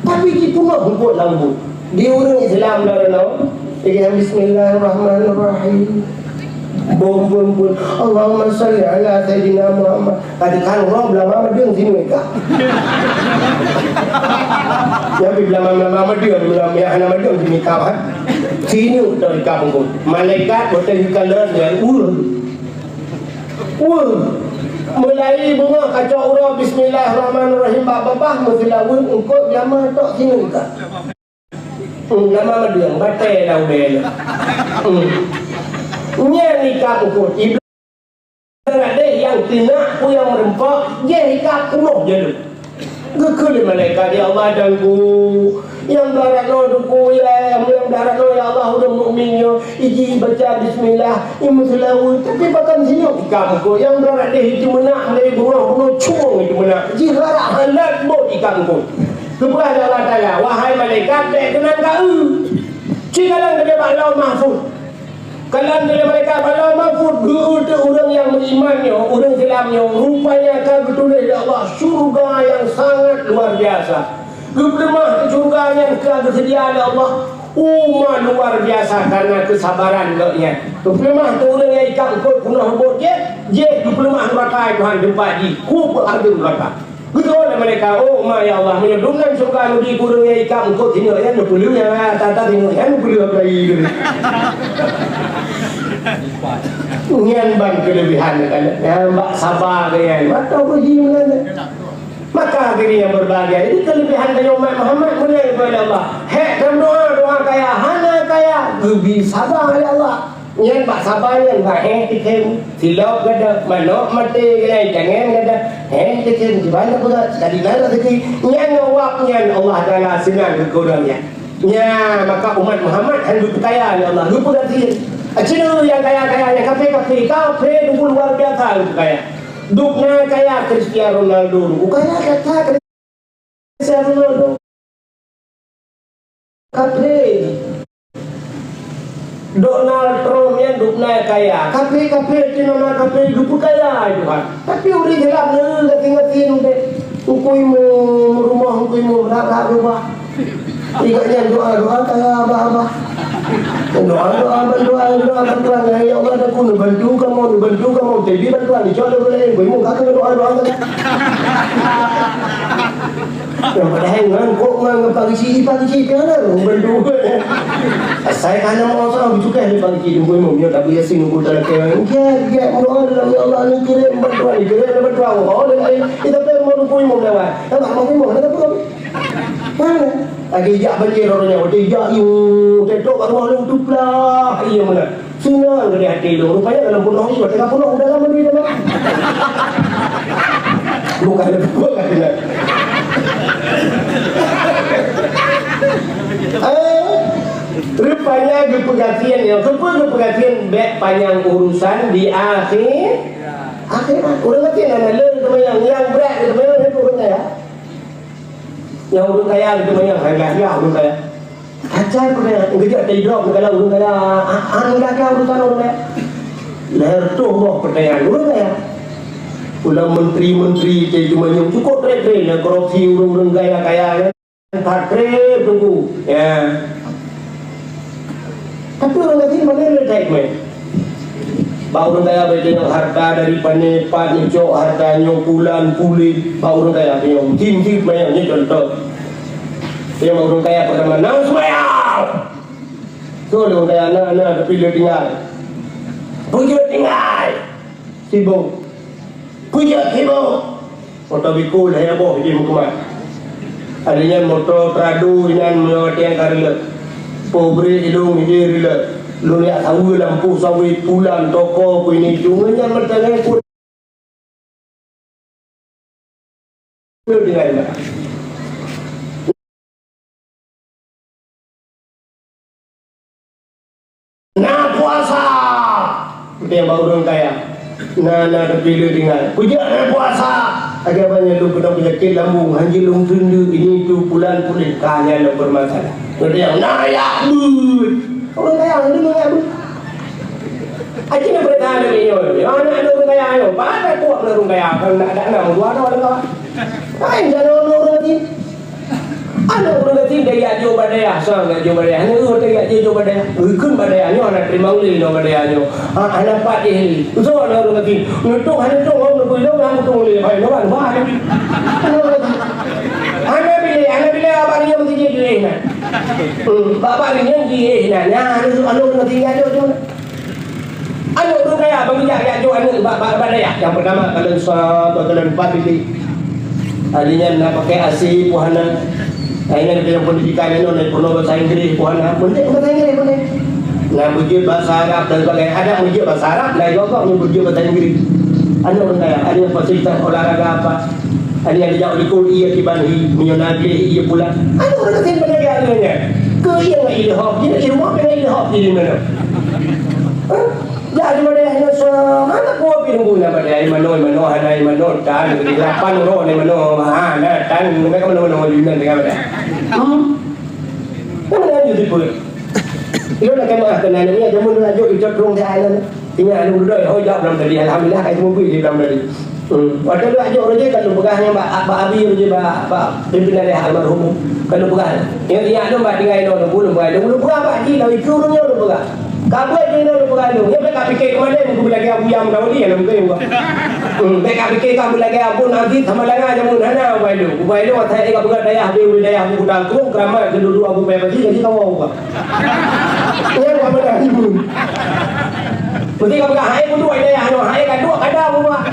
Tapi jipeunoh eungkôt lam buet. Di ureueng Islam lam runoe, lagèe bismillahirrahmanirrahim. Bom, bom, bom. Allahumma shalli ala sayyidina Muhammad. Tadi kan ureueng beulama meudeueng sineuk ikab. Tapi beulama-beulama meudeueng, beulama nyang hana meudeueng sineuk ikab, ha? Sineuk teuh ikab eungkôt. Malaikat beutôi kalon nyan ureueng. Weueh! Meulai beungoh kacok uroe bismillahirrahmanirrahim bak babah meuseulaweuet eungkôt lama tok sineuk ikab. Hmm, lama meudeueng, batée lam ulée nyoe. Hmm. Nyan ikab eungkôt. Iblih radeh nyang teunak peue nyang meurumpok, jih ikab peunoh jalu. Geukheun lé malaikat, "Ya Allah, Tuhanku, nyang darat nyoe Teungku, ya, nyang darat nyoe, ya Allah, ureueng mukmin nyoe, iji baca bismillah, imeuseulaweuet, tapi pakon sineuk ikab eungkôt, nyang darat deh itu meunak, lé bunoh-bunoh cueng itu meunak, jih rara halat bot ikab eungkôt." Geupeugah lé Allah Taala, "Wahai malaikat, bèk keunan ka eu. Ci kalon keudéh bak Lauh Mahfuz." Kalon lé malaikat bak Lauh Mahfuz, geu-eu teuk ureueng nyang meuiman nyoe, ureueng Islam nyoe, rupanya ka geutuléh lé Allah syeuruga nyang sangat luar biasa. Geupeuleumah keu syeuruga nyan ka geuseudia lé Allah uma luar biasa kareuna keusabaran gobnyan. Geupeuleumah keu ureueng nyang ikab eungkôt peunoh bot jih, jih geupeuleumah nuraka Tuhan teumpat jih, khup hareuga nuraka. Geutanyong lé malaikat, "Oh, ma, ya Allah, meunyoe dum lam syeuruga neubi keu ureueng nyang ikab eungkôt sineuk nyan, neupeuleueh nyang ata-ata sineuk nyan, neupeuleueh apalagi keu nyan ban keulebihan nyan, nyan bak saba keu nyan, mantong uji meunan nyan." Maka hadirin yang berbahagia, ini kelebihan dari umat Muhammad, mulia daripada Allah. Hek dalam doa, doa kaya, hana kaya, geubri saba oleh Allah. Nyan bak sabai nyan, bak héh tikém, silop gada, manok maté gada, jangen gada, héh tikém, kiban na peugah, tadi na rezeki. Nyan ngon wab nyan Allah Taala seunang keu ureueng nyan. Nya, maka umat Muhammad han geupeukaya lé Allah, geupeugasi. Cina nyang kaya-kaya, nyang kafé-kafé, kafé dulu luar biasa geupeukaya. Dub na kaya Cristiano Ronaldo, geupeukaya gata Cristiano Ronaldo. Kafé. Donald Trump nyan dub na kaya. Kafé-kafé cit na kafé geupeukaya Tuhan. Tapi ureueng Islam neu gasien-gasien udép. Teungku Imum, rumoh Teungku Imum rab-rab rubah. Ingat nyan doa-doa kaya abah-abah. Doa-doa bantuan, doa bantuan. Ya Allah, aku neubantu kamoe, neubantu kamoe. Tapi bantuan dicok lé ureueng laén. Teungku Imum ka keuneuk doa-doa kaya. Nyang padahai ngon kok ngon, ngon Pak Geuchik, Pak Geuchik pian na lôn bantu. Asai ka na meuosoh geucukéh lé Pak Geuchik Teungku Imum, nyoe tabu Yasin Teungku talakée. Giat, giat, meudoa dalam, ya Allah, neukirém bantuan, neukirém bantuan. Oh, dan lain, kita pun mau Teungku Imum lewat. Nampak Teungku Imum, ada apa? Mana? Lagi jak banjir orang nyawa, dia jak, yu, tetok kat rumah lu, tuplah. Iya, mana? Seunang geuh di até lôn. Rupanya dalam peunoh ié, teuka peunoh u dalam mandum teuma. Bukan, bukan. Eh, rupanya geupeugasien nyoe. Keupeue geupeugasien? Bék panyang urusan di akhé-, akhirat. Ureueng gasien hana le teuma nyang, nyang brat teuma nyang ureueng kaya. Nyang ureueng kaya geuteumanyong, hai gagah ureueng kaya. Acan ureueng kaya, geujak taidrop neukalon ureueng kaya, a-, an gagah urusan ureueng kaya. Lhèe reutôh boh peutanyaan ureueng kaya. Ulah menteri-menteri teuh teumanyong cukôp trép-trép nyang korupsi ureueng-ureueng kaya-kaya nyan. That trép teungku. Ya. Tapi ureueng gasien hana le that mé. Bak ureueng kaya bak jinoe harta dari pané, pat neucok harta nyoe, pulan puléh. Bak ureueng kaya nyoe, jim-jim manyang nyoe contoh. Nyoe bak ureueng kaya pertama, "Na seumayang!" Soe lé ureueng kaya, "Na, na, tapi le tinggai." "Peue jeuet tinggai?" "Sibok." "Peue jeuet sibok?" Moto Biko lhèe boh jih meukeumah. Hari nyan moto Prado inan meunyoe watèe ka reuleuk. Poh brek ilong jih reuleuk. Lôn jak saweue lam poh sawét, pulan, toko, peue ini itu. Ngon nyan meuteungoh pun. Na puasa! Peue bak ureueng kaya. Na, na, tapi le tinggai. Peue jeuet na puasa! Lagèe banyak lôn keunong peunyakét lambung, hanjeuet lôn teundeuk, ini itu, pulan puléh, ka nyan lôn peumasalah. Ureueng kaya, na yak beuet! Ureueng kaya, ureueng kaya beuet. Aci na peurintah lagèe nyoe. Nyoe aneuk-aneuk ureueng kaya nyoe. Pakai kuat ureueng kaya. Kan nak, nak, nak, dua, dua, dua. Hai, jangan ureueng lagi. Aneuk ureueng gasien tajak jiôh bak dayah, sang tajak jiôh bak dayah. Aneuk ureueng tajak jiôh bak dayah. Geukheun bak dayah nyoe hana teurimong lé nyoe bak dayah nyoe. Ha, hana pat jih lé. Soe aneuk ureueng gasien? Neutôh hana neutôh, ngon neubri lôn, hana neutôh lé. Hai, nyoe ban, bah. Hana bilé, hana bilé bak nyoe meusti jih lé na. Hmm, bak, bak nyoe jih lé na. Nyan, aneuk ureueng gasien tajak jiôh. Aneuk ureueng kaya bagi jak, jak jiôh aneuk bak, bak, bak dayah. Nyang peutama, kalon sa, kalon pat, bibi. Hari nyan na pakai A C, peue hana. Hari nyan nyang pendidikan nyoe, na peurunoe bahasa Inggris, peue hana. Meunyoe bahasa Inggris, meunyoe. Na beujeuet bahasa Arab dan sebagainya. Ada beujeuet bahasa Arab, lain gok-gok nyoe beujeuet bahasa Inggris. Aneuk ureueng kaya, ada fasilitas olahraga apa. Ada nyang geujak u likot, iya kiban hi, meunyoe na gleh, iya pulang. Aneuk ureueng gasien peunah lagèe nyan. Keu iya ngon ilham, iya di rumoh ngon ilham, iya di mana? Hah? Jak di mana, hana suara, mana kuah pi nunggu na badai, manoe, manoe, hana manoe, tan, lapan uroe na manoe, ha, na, tan, mereka manoe, manoe, di mana dengan badai. Hmm? Mana ada tipe? Ilôn lakèe meu'ah keu aneuk nyan, jameun laju icok rhueng di alam. Ingat aneuk muda, oh, jak blam tadi. Alhamdulillah, kai teumubui di blam tadi. Hmm. Watèe lôn jak jok roh jih, ka lôn peugah nyan bak, bak abi roh jih, bak, bak pimpinan dayah almarhum. Ka lôn peugah. Ingat, ingat lôn bak tinggai lôn, lôn peugah. Lôn peugah bak jih, lôn ikeu ureueng nyoe lôn peugah. Ka buet jih lôn peugah lôn. Nyoe bèk ka pike keumalém, keu lagèe Abu Yam Dawudi, lôn peugah. Hmm, bèk ka pike ka lagèe Abon Aziz Samalanga jameun hana, ubai lôn. Ubai lôn, asai ka peugah dayah, di dayah, di Kuta Krueng, keuramat, keu dudu Abu Paya Pasi, jadi kawa uba. Nyan ka meunan ibu. Meusti ka peugah, hai peuduek ilèe nyoe, hai ka duek kada bubuak.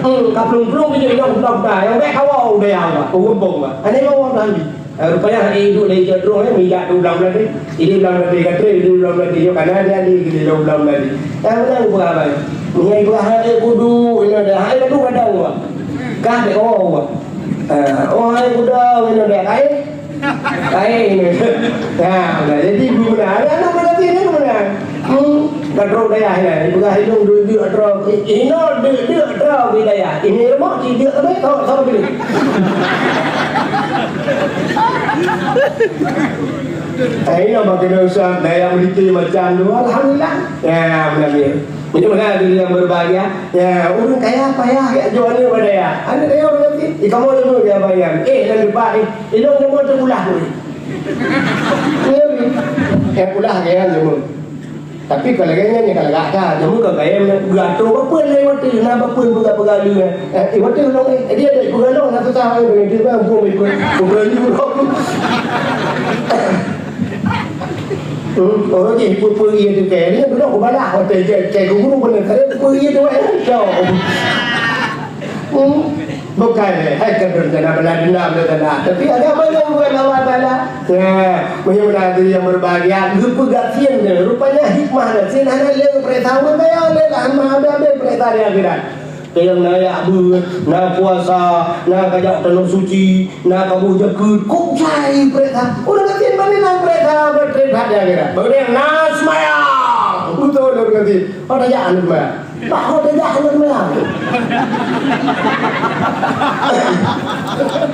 Hmm, ka plueng-plueng bijéh inong buta-buta, nyang bèk kawoe. Udaya Allah, ureueng bong Allah. Hana mau Allah Nabi. Ah, rupanya hai idup lagi kat droe, eh, mila tu ulang Meulayu. Ini ulang Meulayu kat droe, ini ulang Meulayu. Yo, kana dia di, di ulang Meulayu. Yang mana aku berapa? Ni ibu hai kudu, ini ada. Hai kudu kadang Allah. Kah dek Allah. Ah, oh, hai kuda, ini ada. Hai. Hai ini. Ya, jadi ibu benar. Anak berarti ini benar. Hmm, ka trok dayah nyan, ipeugah hidong deuk-deuk trok, i-, inoe deuk-deuk trok di dayah. Ini remoh ci deuk sabe, tho, tho beli. Eh, inoe bak keunoe usah dayah melite macam tu, alhamdulillah. Ya, beuna dia. Meunyoe meunan hadirin yang berbahagia, ya, ureueng kaya payah jak jual aneuk bak dayah. Aneuk dayah ureueng miskin, ikamoe leumo ya bayang. Eh, lam depan ni, ilong leumo teukulah tu. Ya, kulah kaya leumo. Tapi ka lagèe nyan, ka lagak that. Namun ka gaya geuatô bapeuen lé watèe, na bapeuen peugah-peugah lé. Eh, eh, watèe ulôn, eh, dia ada peugah lôn, na susah, eh, dengan dia bang, buang ikut. Bukan juga. Hmm, orang ni, peue-peue iya tu, kayak ni, belum kubalah. Watèe dia, kayak guru bener, kayak peue iya tu, eh, jauh. Hmm, bukan, eh, hai, kan berencana balas dendam, balas dendam. Tapi agama yang bukan Allah Taala. Ya, meunyoe hadirin yang berbahagia, geupeugah gasien deh. Rupanya hikmah gasien hana lé geupeuriksa ureueng kaya, lé lah hana habéh-habéh peuriksa di akhirat. Keu nyang na yak beuet, na puasa, na kajak tanoh suci, na kaboh jakeuet, kok jai peuriksa. Ureueng gasien bani na peuriksa, peuriksa di akhirat. Bagi nyang na seumayang, beutôi ureueng gasien. Oh, tajak aneuk seumayang. Bah, oh, tajak aneuk seumayang.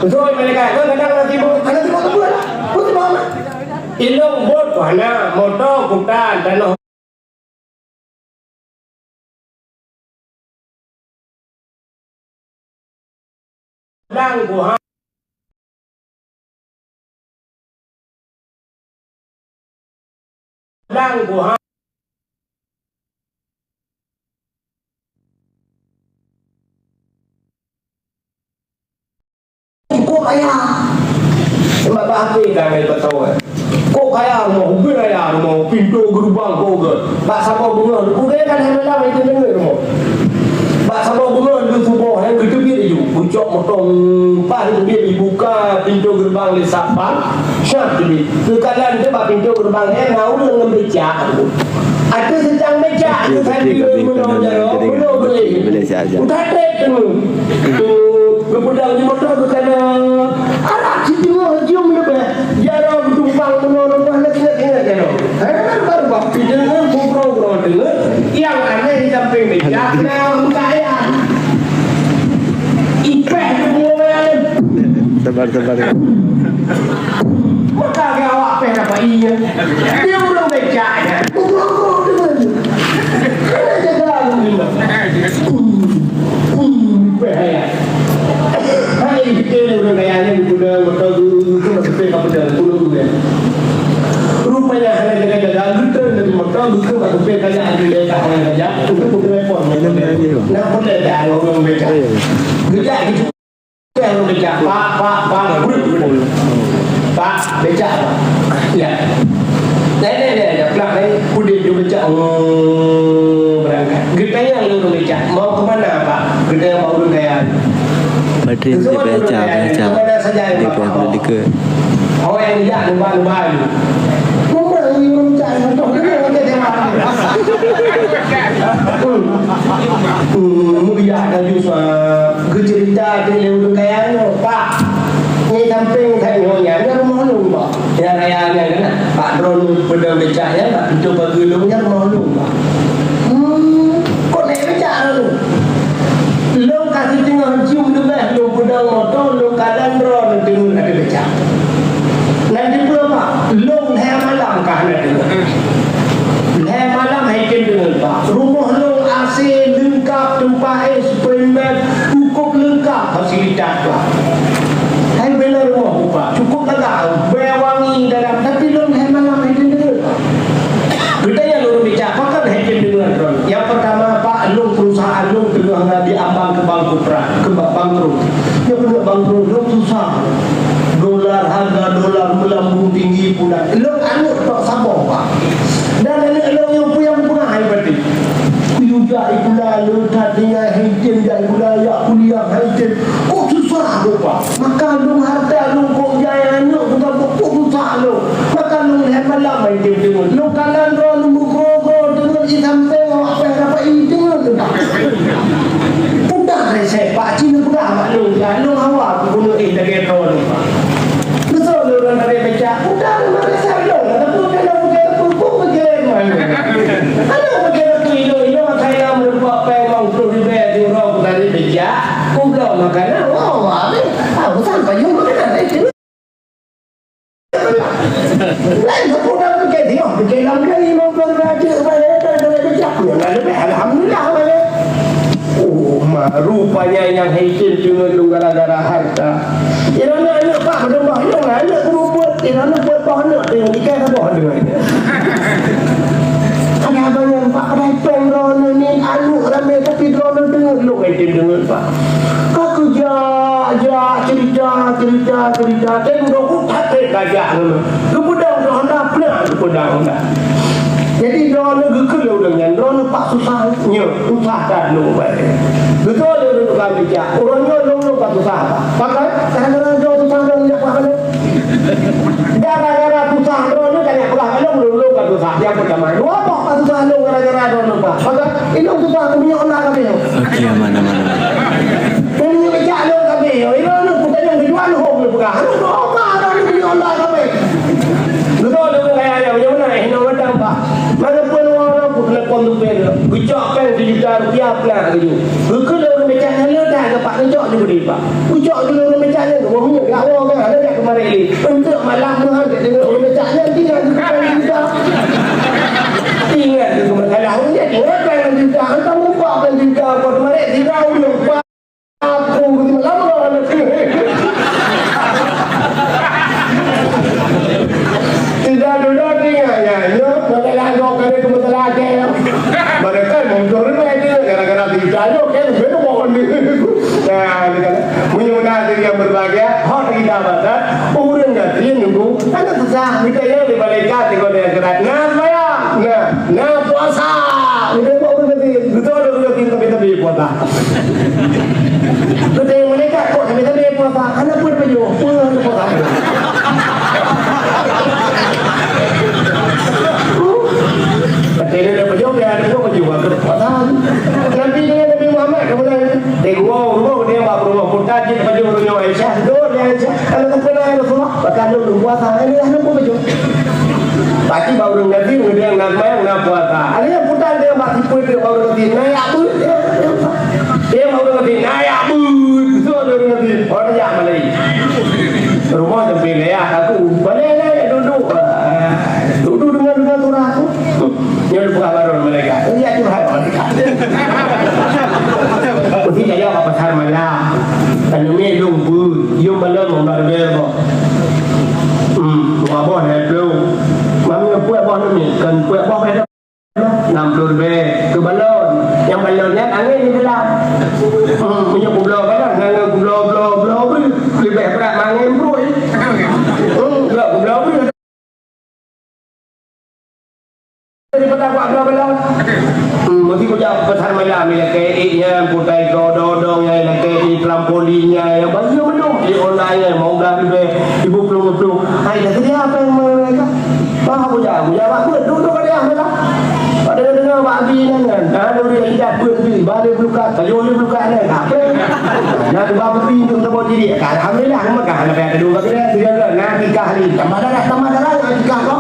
Beutôi, malaikat. Kadang-kadang na sibuk, na sibuk keubeuet lah. Beutôi, Bang. Ilong bot, hana, moto, kuta, tanoh. Lang buha. Lang buha. Cukup kaya. Sebab bak api damai beutôi. Kok kaya rumoh, ubé raya rumoh, pintoe geurubang kok geuh. Bak saboh beungoh, ubé kan hai malam itu deungoe rumoh. Bak saboh beungoh lheueh suboh, hai geuteubiet laju. Geucok motong, paih teubiet dibuka pintoe geurubang lé satpam. Syah teubiet. Keukalan teuh bak pintoe geurubang, hai na ureueng ngon becak. Ateueh seucang becak, keu sandi meunoe jaroe, meunoe geuléh. Udah trép teungoh. Geupeudong di moto geuh kana. Arak siteungoh jeuem leubeh. Jaroe geutumpang meunoe leubeh, lagi ingat-ingat jaroe. Hei, baru bak pi deungoe, bubroe-broe deungoe. Nyang aneh di sampéng becak, na meukayan. Ipeh teungoh bayan. Sabar, sabar. Maka ke awak peh dapat iya. Dia ureueng becak nyan. Ureueng-ureueng deungon. Kena jaga ureueng deungon. Hmm, hmm, peh ya. Hai, kita ni ureueng kaya ni, guna motor guru tu, masih peh ka pedang, puluh guna. Rupanya hana jaga-jaga, geutrön dari motor, geutrön bak supir kaya, ada daya tahan kaya, untuk telepon. Nak boleh dah ureueng becak. Kejap gitu. Yang becak, "Pak, pak, pak, brut, brut. Pak, becak, pak." Ya. Neh, neh, neh, neh, peugah, neh, udép dia becak, oh, beurangkat. Geutanyong lé ureueng becak, "Mau ke mana, Pak?" Geutanyong bak ureueng kaya. Padri nanti becak, becak. Di bawah pendidikan. Oh, yang jak, lupa, lupa. Memang ureueng becak, contoh dia, orang kaya. Hmm, hmm, mulia laju sa-, geuceurita lé ureueng kaya nyoe, "Pak, nyoe sampéng that nyoe nyan, nyan rumoh lôn, Pak. Nyang raya nyan, nyan, Pak, droeneuh peudong becak nyan, bak pintoe pageue lôn, nyan rumoh lôn, Pak." "Hmm, kon na becak droeneuh?" "Lôn ka siteungoh jeuem leubeh lôn peudong moto, lôn kalon droeneuh deungon ada becak." "Nyan dipeue, Pak?" "Lôn lhèe malam ka hana deungon." Lhèe malam hai tem deungon, Pak. Rumoh lôn A C leungkap, teumpat éh, spring bed, cukup leungkap fasilitas, Pak. Hai bela rumoh, Pak. Cukup lagak, bèe wangi dalam, tapi lôn lhèe malam hai tem deungon, Pak. Geutanyong lôn Lalu, lalu awak geubunuh eh lagèe droeneuh. Beutôi lôn ureueng tabé becak, udang marasa lôn, ataupun kana bukan pupuk beugen. Kalau beugen aku ilo-ilo, saya meureumpok pèng limong ploh ribèe di uroe ku tadi becak, ku bloe makanan, wah, wah, habis. Ah, bukan payung makanan, eh, Lain sapeue ureueng pike teuh, pike lam kali limong ploh ribèe aja, bayar, bayar, bayar, bayar, alhamdulillah, bayar. Oh, ma, rupanya nyang hisab teungeut lôn gara-gara harta. Inan aneuk pak, padum boh, inan aneuk keuruput, inan aneuk peuet boh aneuk, teuh, ikai saboh aneuk. Ada abang nyang pak, padahai pèng droeneuh ni, aneuk ramè, tapi droeneuh teungeut, lôn hisab teungeut, pak. Ka keujak, jak, cerita, cerita, cerita. Teuh dudoe ku that gajah ngon geupeudong di Honda, plak geupeudong Honda. Jadi, droeneuh geukheun lé ureueng nyan, droeneuh pak susah nyoe, susah that lôn bayar. Beutôi lé ureueng tukang becak. Ureueng nyoe lôn, lôn ka susah, Pak. Pakon? Gara-gara droe susah lôn jak peugah keu lôn. Gara-gara susah droeneuh ka jak peugah keu lôn, lôn, lôn ka susah. Nyang peurtama. Dua boh ka susah lôn gara-gara droeneuh, Pak. Pakon? Inong susah keu minyeuk Honda ka beuh. Okey, aman, aman, aman. Keu minyeuk becak lôn ka beuh. Inong kutanyong tujuan hom lôn peugah. Aduh, doa ka ada minyeuk Honda ka beuh. Beutôi lôn kaya-kaya, meunyoe meunan, eh, inong mantong, Pak. Mana pun orang aku telepon tu pun. Geucok pèng sejuta rupiah pula keujeuet. Geukheun lé ureueng becak nyan le dah, geupak geucok ju geude, Pak. Geucok ju lé ureueng becak nyan, geuboh minyeuk, geuwoe kan, hana jak keumarék lé. Eunteuk malam meuhan, geudeungoe ureueng becak nyan, tinggai geukeubah juta. Ingat geuh masalah ureueng nyan, ingat kan juta, hantom meupak kan juta, buat keumarék, tinggai ureueng, Pak. Aku geuti malam, Pak. Tidak duduk ni, ya, ya, ya. Masalah kau kena ke masalah akhir. Mereka mundur ni, gara-gara cerita tu, kan, betul pokok ni. Nah, ni kan. Punya benda diri yang berbahagia, hak kita batas, ureueng gasien nunggu, aneuk susah, kita yang di malaikat, di kota akhirat. Nah, sembahyang. Nah, nah, puasa. Udah kok ureueng gasien, betul ureueng gasien, tapi, tapi puasa. Kata malaikat, "Kok sampai-sampai puasa? Hana peue pajoh, peue hana puasa?" Kata dia, "Dah pajoh, biar ada pajoh, pajoh, pajoh puasa." Nabi dengan Nabi Muhammad, kamu dah, eh, gua, gua, dia buat rumah kota, dia pajoh, rumah Aisyah, dua, dia Aisyah. Kalau tak pernah, ya Rasulullah, bahkan dulu puasa, ini dah lupa pajoh. Pasti baru ngaji, kemudian nak main, nak puasa. Ada yang putar dia, mak tipu dia, baru ngaji, naik apa? Dia mau dengar, "Nayak beuet!" Betul dia dengar. Orang jak malai. Rumah sampai layak aku. Balik layak duduk. Ah, duduk dengan, dengan orang tu. Dia lupa kabar malaikat. Dia curhat malaikat. Mesti saya apa pasar malam. Tanya mi dong beuet. Yum balon mau barber kok. Hmm, buka bos hello. Mami apa bos ni? Kan apa bos hello? Nam plôh ribèe keu balon. Nyang balon nyan angèn di dalam. Hmm, meunyoe kubloe balon, ngon kubloe, bloe, bloe, bloe, leubeh brat mangèn bruih. Hmm, bloe, kubloe, bruih. Daripada kuat bloe balon. Hmm, mesti kujak pasar malam, ilakèe ék nyan, putai keu odong-odong nyan, ilakèe ék trampolin nyan, nyang banyak mandum, di online nyan, mau blah ribèe, ibu plôh, plôh. Hai, dah sedia apa yang mereka? Bah, aku jak, aku jak, aku duduk pada yang mana? Pada dengar Pak Abi nyan kan. Nah, dulu yang ikat pun tu, balik belukat, kayu ni belukat ni. Apa? Nah, tu bapa pi tu tempat diri. Alhamdulillah, aku makan. Lepas ada dua kali, tiga kali. Nah, nikah ni. Tambah darah, tambah darah, nak nikah kau.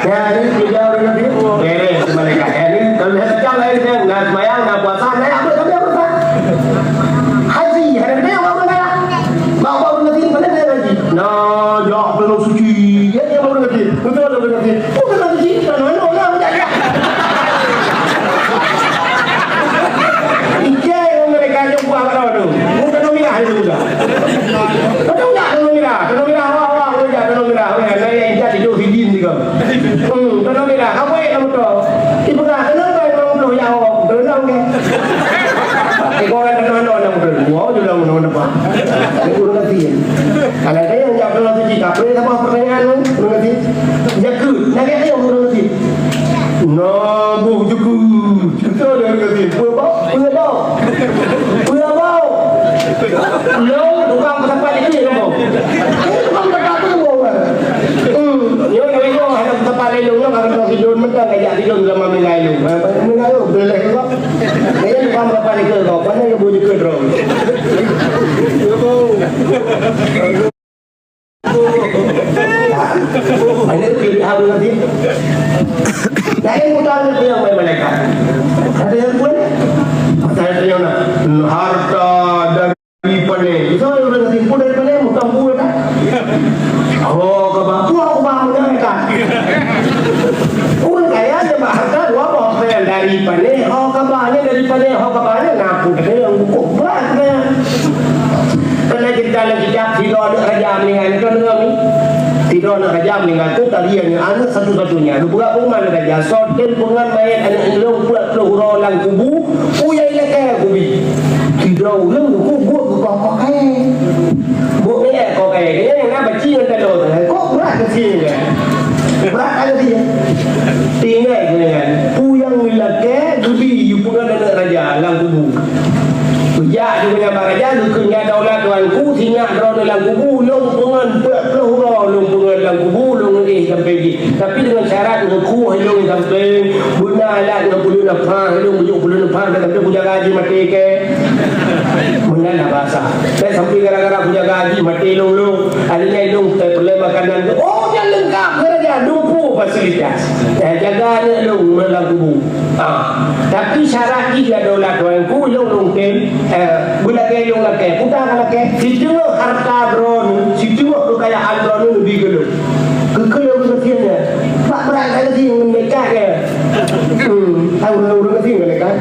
Ya, ni tiga orang nanti. Beres, mereka. Ya, ni kalau saya cakap lain, saya nak sembahyang, nak puasa, saya apa, tapi apa, Pak? Haji, ada dia yang bawa mana? Bawa ureueng gasien, mana dia haji? Nah, jak Danau Suci. Ya, dia bawa ureueng gasien. Betul ada ureueng gasien. Bukan Danau Suci, Danau Eno lah, bukan dia. Ijai mereka jumpa kat tu. Bukan Danau Mirah itu juga. Betul tak Danau Mirah? Danau Mirah, wah, wah, wah, jak Danau Mirah. Wah, saya ijai tidur sidin juga. Hmm, Danau Mirah. Apa yang kamu tahu? Ibu dah, kenapa yang kamu tahu ya, oh, betul ke? Ibu kan Danau Eno, Danau Mirah. Wah, sudah Danau Mirah. Ureueng gasien. Kadang-kadang nyang jak Danau Suci, tak boleh sama pertanyaan tu, ureueng gasien. Jakeuet, nak jak ayam ureueng gasien. Nah, boh jakeuet. Betul dia ureueng gasien. Peue bau? Peue bau? Peue bau? Lo, tukang peutapat itu yang bau. Eh, tukang peutapat tu bau, kan? Hmm, nyoe, nyoe, nyoe, ada peutapat lain, nyoe, kalau Danau Sidon, mentang, jak Sidon sama Meunai lu. Meunai lu, boleh juga. Mana tu lebih harum nanti? Lain bukan ada yang main malaikat. Ada yang pun. Pasal tu yang nak harta dari pané. Itu orang nanti pun dari pané, bukan buat dah. Oh, kebab. Buat kebab mana kan? Orang kaya dia bahasa dua boh dari pané. Oh, kebab ni dari pané. Oh, kebab ni nak pun ada yang buku berat kan? Pernah cerita lagi dah, tiga anak raja meninggal. Kau dengar ni? Tiga anak raja meninggal tu tadi hanya anak satu-satunya. Dua belas rumah anak raja. Soten pengan mayat anak ilong puluh puluh uroe lam kubu. Uyai lekai kubi. Tiga orang tu buat buka pakai. Buat ni eh kau kaya ni. Nak baca yang tak tahu. Kok berat kecil kan? Berat kali dia. Tinggal dengan. Puyang lekai kubi. You pengan anak raja lam kubu. Kujak di meunyo bak raja, geukheun nyan daulat tuanku, sinyak droeneuh lam kubu, lôn peungon peuet ploh uroe lôn peungon lam kubu, lôn éh sampoe jih. Tapi deungon syarat, neukueh lôn sampoe, beuna alat ngon peuleueh nafah, lôn bujuk peuleueh nafah, dan sampoe kujaga jih maté kèe. Meunan lah bahasa. Dan sampoe gara-gara kujaga jih maté lôn, lôn, akhirnya lôn, eh, peureulèe makanan tu, oh, nyan leungkap, raja, dua ploh fasilitas. Eh, jaga aneuk lôn, meunan lam kubu. Ah, tapi syarat jih ya daulat tuanku, lôn lôn tem, eh, beulakèe lôn lakèe, peue ka lakèe, siteungoh harta droeneuh, siteungoh keukayaan droeneuh neubi keu lôn. Keu, keu lôn keusian nyan. Bak brat ka keusian ngon malaikat nyan. Hmm, tahu ureueng keusian ngon malaikat.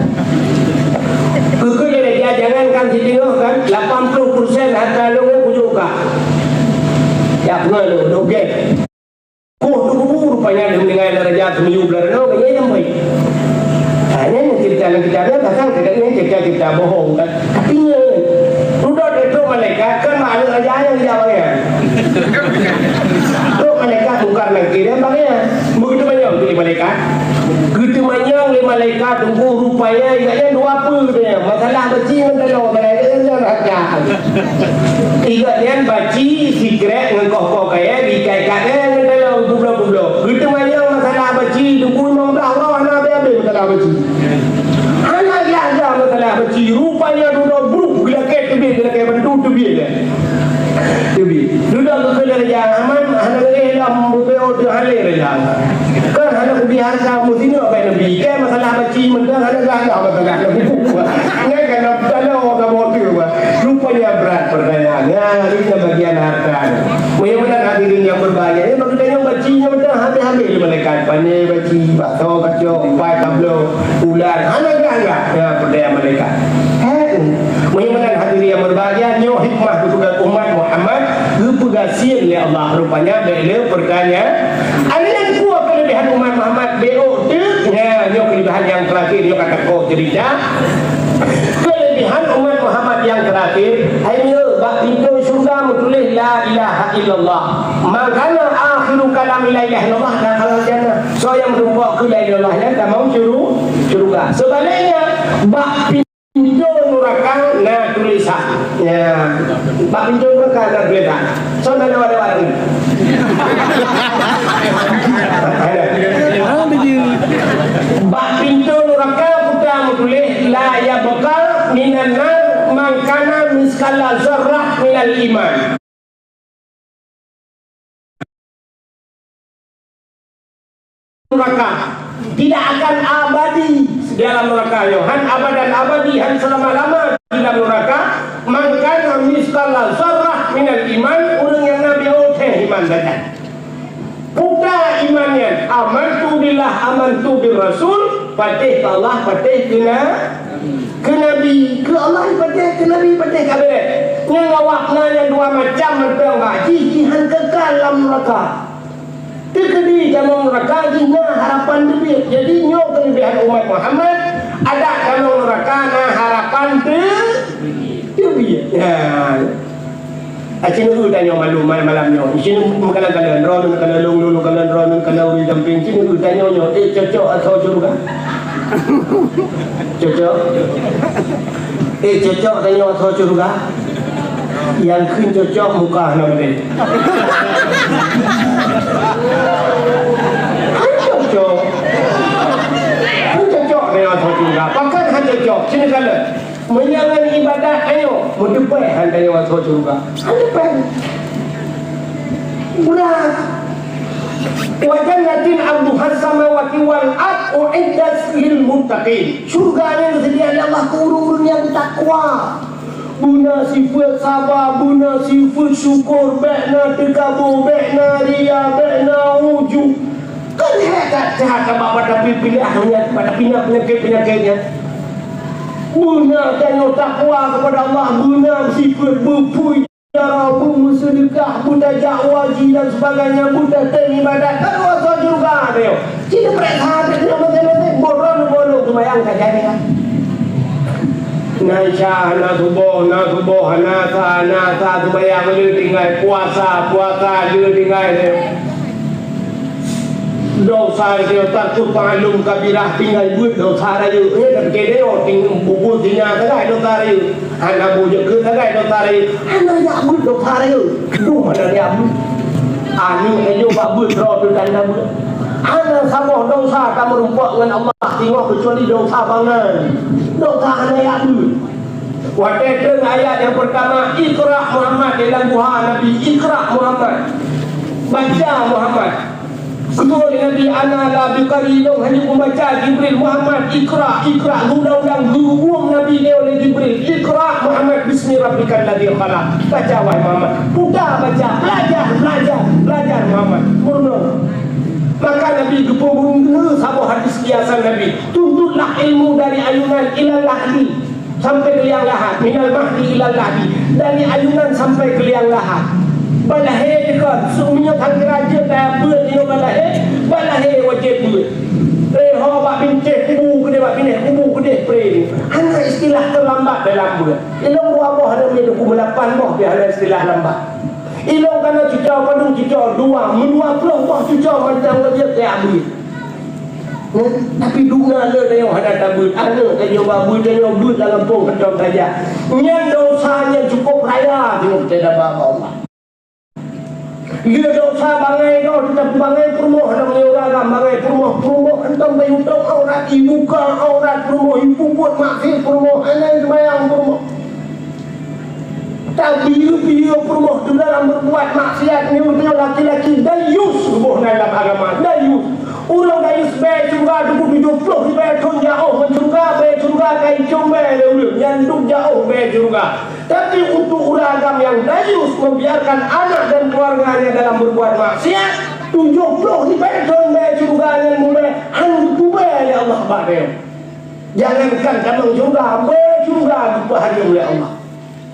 Keu, keu lôn ya, jangankan siteungoh kan, lapan ploh persen harta lôn nyan kujok kah. Ya, peungoh lôn, lôn gèt. Koh tu kubu rupanya, lheueh meuninggai aneuk raja teumiyueb lam ranoe, geunyeh nyang baik. Ha, nyan nyang cerita lam kitab nyan, pasal kadang nyan cerita-cerita bohong kan. Tapi nyan, dudoe trok malaikat, kan mak aneuk raja nyang geujak bagian. Trok malaikat Mungkar Nakir nyang bagian. Begitu banyak tu lé malaikat. Geuteumanyong lé malaikat, teungku, rupanya ingat nyan dua peue katanya. Masalah baci ngon taloe, masalah nyan raja. Ingat nyan baci sikrek ngon koh-koh kayèe, diikat-ikat ngon taloe, publoe-publoe. Geuteumanyong masalah baci, teungku, limong blah uroe hana habéh-habéh masalah baci. Hana lé agam masalah baci. Rupanya dudoe bruh, geulakèe teubiet, geulakèe bantu teubiet. Teubiet. Dudoe geukheun lé raja, aman, hana lé lom, beubeue teuh halé raja. Kan hana kubi hareuta meusineuk bak Nabi. Kan masalah baci mantong hana gagah masalah Nabi. Nyan kan Nabi taloe ka boh teuh, bah. Rupanya brat pertanyaan. Nah, ini bagian harta. Meunyoe meunan hadirin yang berbahagia, eh, bagi tanyoe baci nyan mantong habéh-habéh lé malaikat. Pané baci, bakso kacok, pai kabloe, ulat. Hana gagah. Ya, percaya malaikat. Hei, meunyoe meunan hadirin yang berbahagia, nyoe hikmah geupeugah umat Muhammad, geupeugah sien lé Allah. Rupanya, bèk lé pertanyaan. Ada nyang kuah kelebihan umat Muhammad, bèk teuk. Ya, nyoe kelebihan yang terakhir, nyoe ka teuka cerita. Kelebihan umat Muhammad yang terakhir, hai nyoe, bak pintoe syurga meutuléh la ilaha illallah. Man kana akhiru kalamihi la ilaha illallah dakhalal jannah. Soe nyang meutumpok keu la ilaha illallah nyan tamong syuru-, syurga. Sebaliknya, bak pintoe nuraka na tulisan. Ya. Bak pintoe nuraka na tulisan. Soe na lewat-lewat lagi? Bak pintoe nuraka peue ka meutuléh, la yabqa minan nar man kana miskala zarrah minal iman. Neraka tidak akan abadi di dalam neraka nyoe. Han abadan abadi, han selama-lama di dalam neraka. Man kana miskala zarrah minal iman, ureueng nyang na beuoh thèe iman saja. Peue ka iman nyan, amantu billah, amantu bir rasul, patéh keu Allah, patéh keu na-, keu Nabi, keu Allah patéh, keu Nabi patéh, ka bèrèh. Nyang awak na nyang dua macam mantong bak jih, jih han kekal lam neraka. Teukeudi tamong neraka jih na harapan teubiet. Jadi nyoe kelebihan umat Muhammad, adak tamong neraka na harapan teu-, teubiet. Ya. Aci neu tanyoe malam, malam nyoe. Di sini meukalon-kalon, droeneuh kalon lôn, lôn kalon droeneuh, kalon ureueng sampéng. Ci neu tanyoe nyoe, eh, cocok atau syurga? Cocok? Eh, cocok tanyoe atau syurga? Nyang kheun cocok muka hana udép. Han cocok. Han cocok tanyoe atau syurga. Pakon han cocok? Ci neu kalon. Meunyoe ngon ibadat tanyoe, meuteupèh han tanyoe asoe syeuruga. Han teupèh. Udah. Wa jannatin arduhas samawati wal ard uiddat lil muttaqin. Syurga nyang disediakan Allah keu ureuëng-ureuëng nyang takwa. Beuna sifeuet saba, beuna sifeuet syukur, bék na teukabô, bék na ria, bék na ujub. Kan hék that-that bak tapeupiléh nyan, bak tapeuingat peunyakét-peunyakét nyan. Beuna tanyoe takwa keupada Allah, beuna sifeuet beupui. Cara beumeuseudeukah, beutajak haji dan sebagainya, beutatém ibadat, ka dua soe syeuruga nyoe. Ci neupeuriksa hati nyoe maséng-maséng, boh droe neuboh lôn seumayang ka jadi kan. Na isya, na suboh, na suboh, na sa, na sa seumayang le tinggai, puasa, puasa le tinggai. Desya nyoe tarkul ma'lum kabirah, tinggai beuet desya rayeuk. Eh, tapi keu nyoe ting bubur sinya sagai desya rayeuk. Hana bujeuet keu sagai desya rayeuk. Hana jak beuet desya rayeuk. Duh, hana jak beuet. Aneuk laju bak beuet droe teuh tanda beuet. Hana saboh desya tameurumpok ngon Allah singoh keucuali desya bangai. Desya hana jak beuet. Watée treun ayat nyang peurtama, "Iqra Muhammad," di lam guha Nabi, "Iqra Muhammad." Baca Muhammad. Kheun lé Nabi, "Ana la biqari," lôn hana peubaca Jibril, "Muhammad, iqra, iqra." Geuulang-ulang geuguom Nabi lé Jibril, "Iqra Muhammad bismi rabbikal ladzi khalaq." Baca wahai Muhammad. Peugah baca, belajar, belajar, belajar Muhammad. Meurunoe. Maka Nabi geupeubuet saboh hadis kiasan Nabi. Tuntutlah ilmu dari ayunan ilal lahdi. Sampai keu liang lahat, minal mahdi ilal lahdi, dari ayunan sampai keu liang lahat. Balahé dikon, seuminyueng han geurajeut daya beuet nyoe balahé, balahé wajéb beuet. Reuho bak bintéh kubu keudeh, bak binéh kubu keudeh pré. Hana istilah teulambat dalam beuet. Ilong dua boh hana mé dua puluh lapan boh pih hana istilah lambat. Ilong kana cucoe padum cucoe dua, meudua ploh boh cucoe mantong wajéb tajak beuet. Tapi dua le tanyoe hana tabeuet, aneuk tanyoe bak beuet, tanyoe beuet lam gampông keudroe saja. Nyan desya nyang cukup raya singoh teuh daba bak Allah. Lé desya bangai droe, teutab bangai peurumoh, hana meunyoe ureueng agam bangai peurumoh, peurumoh hantom bayu tong aurat, ibuka aurat peurumoh, ipeubuet maksiet peurumoh, hana seumayang peurumoh. Tabiyeu-biyeu peurumoh teuh dalam berbuat maksiat, nyoe laki-laki dayus geuboh nan lam agama, dayus. Ureueng dayus bèe syeuruga teungku tujoh ploh ribèe thon jiôh ngon syeuruga, bèe syeuruga ka icong bèe lé ureueng nyan dum jiôh bèe syeuruga. Tapi untuk ureueng agam nyang dayus membiarkan anak dan keluarganya dalam berbuat maksiat, tujoh ploh ribèe thon bèe syeuruga nyan mubèe han geutubèe lé Allah bak droe. Jangankan tamong syeuruga, bèe syeuruga geupeuhareuem lé Allah.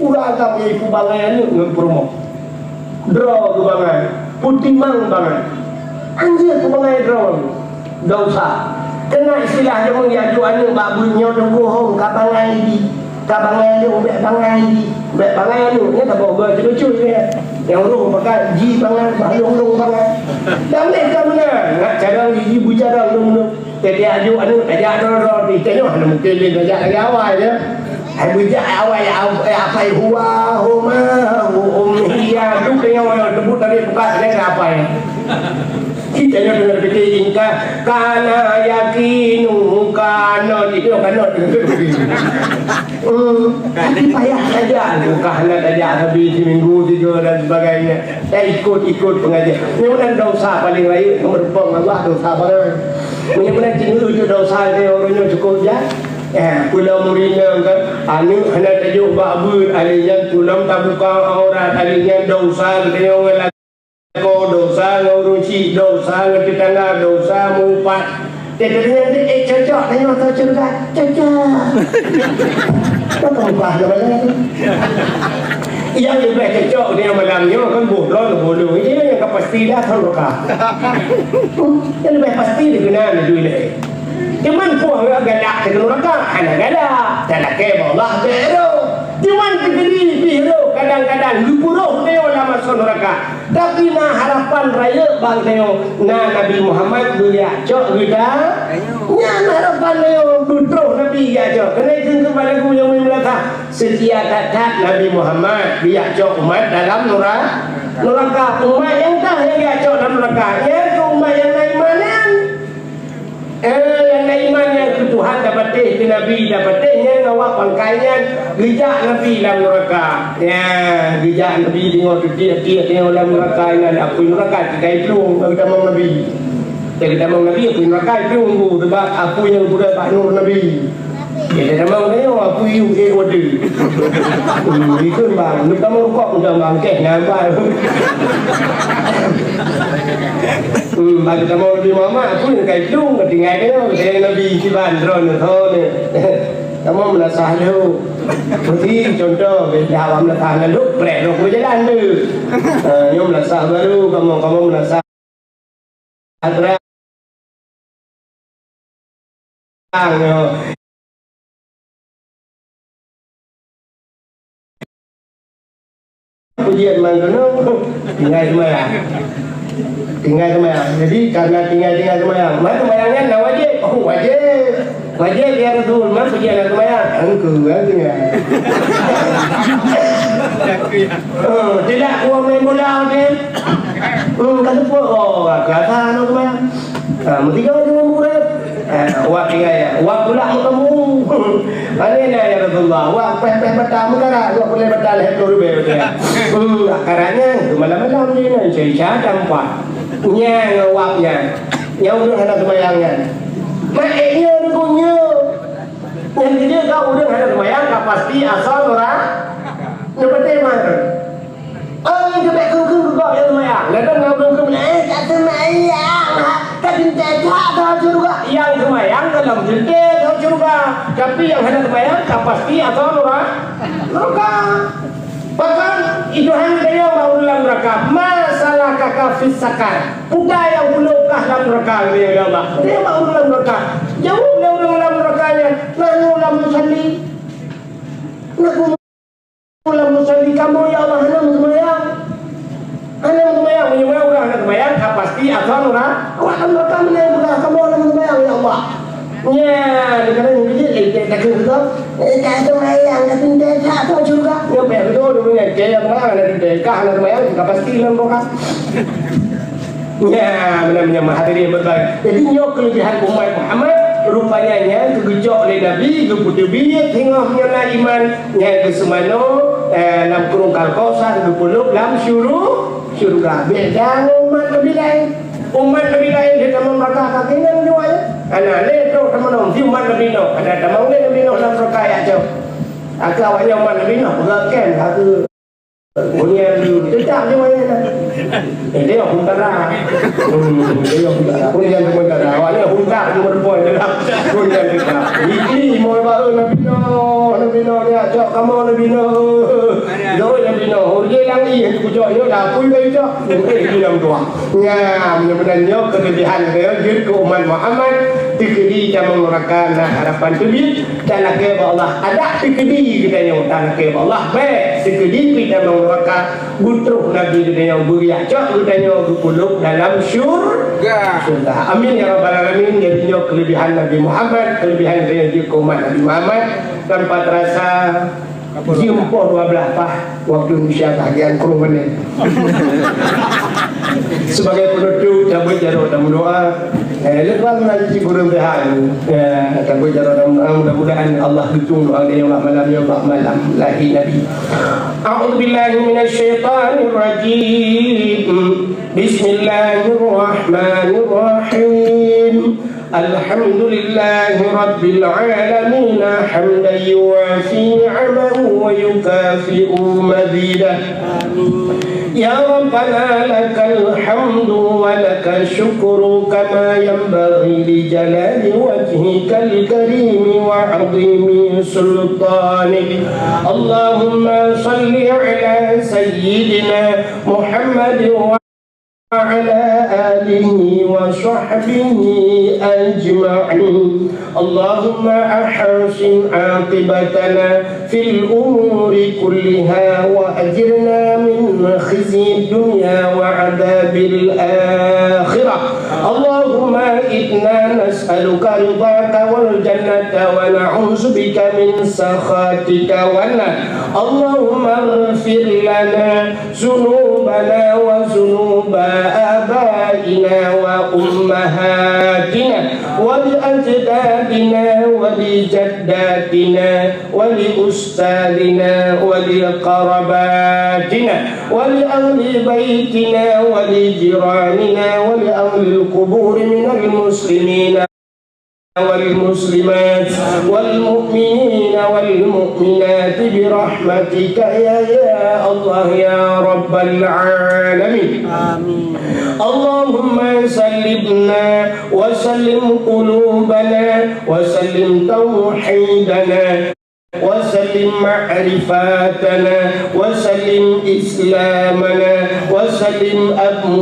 Ureueng agam nyang ipeubangai aneuk ngon peurumoh. Droe geubangai, peutimang bangai. Anjeut peubangai droe. Desya. Keunan istilah jameun jak jok aneuk bak beuet nyoe teubohong, ka bangai di. Ka bangai aneuk, bèk bangai di. Bèk bangai aneuk, nyan saboh goe cucui nyan. Nyang ureueng pakat ji bangai, bah lôn-lôn bangai. Dan lé ka meunan, ngat carông jiji beucarông lôn-lôn. Teuka aju aneuk tajak droe-droe di tanyoe hana mungken lé tajak lagèe awai nyan. Hai beujak awai, eh, apai huwa, huma, hu, um, hiya, duek tanyoe teubut tadi buka lé apai. Kita nyoe deungon pike ingka, kana yakinu, kana di nyoe kana deungon pike. Hmm, tapi payah saja, buka hana tajak sabe siminggu, tiga dan sebagainya. Eh, ikut-ikut pengajian. Nyoe meunan desya paleng rayeuk, meureumpok ngon Allah desya bangai. Meunyoe meunan cit nyoe desya lé ureueng nyoe cukup jak. Eh, pulo murit nyoe kan, aneuk hana tajok bak beuet, ari nyan pulo tabuka aurat, ari nyan desya geutanyoe ngon lakoe, desya ngon ureueng chik, desya ngon tetangga, desya meuupat. Teudeungoe, eh, cocok tanyoe atau syeuruga? Cocok. Maka mubah lom malam nyoe. Nyang leubeh cocok tanyoe malam nyoe kan boh droe ngon boh lôn. Ini nyang ka pasti dah thon raka. Nyang leubeh pasti dikeuna laju ilèe. Cuman poh galak keu nuraka, hana galak. Talakèe bak Allah bèk rôh. Cuman teukeudi pih rôh, kadang-kadang geupeuroh tanyoe lam asoe nuraka. Tapi na harapan rayeuk bak tanyoe, na Nabi Muhammad geujak cok geutanyoe. Nyan harapan tanyoe, beutroh Nabi geujak cok. Keuneuk kheun keu bak lagu nyang meunyeulaih, seutia that-that Nabi Muhammad geujak cok umat dalam nura-, nuraka. Umat nyang tah nyang geujak cok dalam nuraka, nyan keuh umat nyang na iman nyan. Eh, nyang na iman nyan keu Tuhan tapatéh, keu Nabi tapatéh, nyan Pangkai nyan geujak Nabi lam nuraka. Ya, geujak Nabi deungon teutiek-tiek deungon lam nuraka nyan, apui nuraka tinggai plueng bak geutamong Nabi. Bak geutamong Nabi apui nuraka plueng bu, sebab apui nyang geupeugah bak nur Nabi. Ya, geutamong nyoe apui yue ék wadeue. Hmm, ikheun bang, neutamong rukok macam bang keh nyan bang. Hmm, bak geutamong Nabi Muhammad apui tinggai plueng, tinggai nyoe, tinggai Nabi kiban droeneuh. Kamoe meulasah lé. Bukti, contoh, beda awak meulasah lalu, preh roh beujalan tu. Ha, nyoe meulasah baru, kamoe, kamoe meulasah terang. Nyoe. Ujian mantong, tinggai seumayang. Tinggai seumayang. Jadi, karena tinggai-tinggai seumayang, maka seumayang nyan na wajéb. Oh, wajéb. Wajéb, ya Rasul, maka ujian na seumayang. Engkau, ya, tinggai. Oh, tidak, gua main bola, dia. Hmm, kata pun, oh, kata, anu, seumayang. Ha, meusigoe deungon murit. Ha, wak tinggai, ya. Wak pula meukamu. Mana na, ya Rasulullah? Wak peh-peh bata meukara, wak pulai bata lhèe ploh ribèe bata. Hmm, karannya, malam-malam dia na, isya-isya tampak. Nyang wak nyan. Nyang ureueng hana seumayang nyan. Mak, eh, nyoe deungon nyoe. Nyang jeuet ka ureueng hana seumayang, ka pasti asoe nura-, neupatéh mantong. Oh, nyang teubèk keu-keu geuh nyang seumayang. Ladôm na ureueng kheun, "Eh, ka seumayang, ka teuntèe that asoe syeuruga." Nyang seumayang ka lom teuntèe asoe syeuruga. Tapi nyang hana seumayang ka pasti asoe nura-, nuraka. Bahkan, itu han tanyong bak ureueng lam nuraka, "Ma salakaka fis saqar?" Peue nyang peuleupah lam nuraka, ya Allah? Tanyong bak ureueng lam nuraka. Jaweueb lé ureueng lam nuraka nyan, "Nahnu lam nusalli." Nahnu Lam nusalli, kamoe, ya Allah, hana meuseumayang. Hana meuseumayang, meunyoe ureueng hana seumayang, ka pasti asoe nura-, awak lam nuraka. Meunan peugah, kamoe hana meuseumayang, ya Allah. Nya, kadang-kadang jeuet lé, takheun beutôi. Eh, ka seumayang, ka teuntèe that asoe syeuruga. Nyoe payah beutôi, ureueng nyan, keu nyang seumayang hana teuntèe, ka hana seumayang, ka pasti lam nuraka. Nya, meunan, meunan, hadirin berbahagia. Jadi, nyoe keulebihan umat Muhammad, rupanya nyan geugeucok lé Nabi, geupeuteubiet singoh meunyoe na iman, nyan geuseumanoe, eh, lam krueng Al-Kausar, geupeulhôb lam syuru-, syeuruga. Beda ngon umat Nabi laén. Umat Nabi laén di tamong nuraka ka keunan jua, ya. Hana lé trok tamong di umat Nabi Nuh. Hana tamong lé Nabi Nuh lam nuraka, ya, cok. Ka awaknyan umat Nabi Nuh, peugah kèe, ka keu Peue nyang dulu, teutab di wayah nyan. Eh, dia huntara. Hmm, dia huntara. Peue nyang huntara. Awak ni huntara cuma depan je lah. Peue nyang teutab. Ini imoe baru Nabi Nuh, Nabi Nuh ni, cok kamoe Nabi Nuh. Jauh Nabi Nuh. Oh, dia lang ih, aku cok, yo dah, pun kau cok. Eh, dia yang tua. Nya, mudah-mudahan nyoe keulebihan geutanyoe jeuet keu umat Muhammad, teukeudi tamong nuraka na harapan teubiet, talakèe bak Allah. Adak teukeudi geutanyoe talakèe bak Allah, bèk teukeudi pih tamong nuraka, beutroh Nabi geutanyoe beuriah cok geutanyoe geupeulhôb dalam syur-, Ga. Syurga. Amin ya rabbal alamin. Jadi nyoe keulebihan Nabi Muhammad, keulebihan geutanyoe jeuet keu umat Nabi Muhammad, tanpa terasa Jeuem poh dua belas paih waktu Indonesia bahagian krueng Banda. Sebagai penutup, cabeuet jaroe dan meudoa. Eh, lepas ngaji cit kureueng sehat. Eh, cabeuet jaroe dan meudoa, mudah-mudahan Allah geutong doa geutanyoe bak malam nyoe, bak malam lahé Nabi. A'udzubillahi minasyaitonirrajim. Bismillahirrahmanirrahim. الحمد لله رب العالمين، حمدا يوافي نعمه ويكافئ مزيده. يا ربنا لك الحمد ولك الشكر كما ينبغي لجلال وجهك الكريم وعظيم سلطانك. اللهم صل على سيدنا محمد وعلى آله وصحبه أجمعين. اللهم أحسن عاقبتنا في الأمور كلها وأجرنا من خزي الدنيا وعذاب الآخرة. اللهم إنا نسألك رضاك والجنة ونعوذ بك من سخطك والنار. اللهم اغفر لنا ذنوبنا وذنوب آبائنا وأمهاتنا وأجدادنا ولجداتنا ولأستاذنا ولقرباتنا ولأهل بيتنا ولجيراننا ولأهل القبور من المسلمين والمسلمات والمؤمنين والمؤمنات برحمتك يا، يا الله يا رب العالمين. آمين. اللهم سلمنا وسلم قلوبنا وسلم توحيدنا وسلم معرفتنا وسلم إسلامنا وسلم أموالنا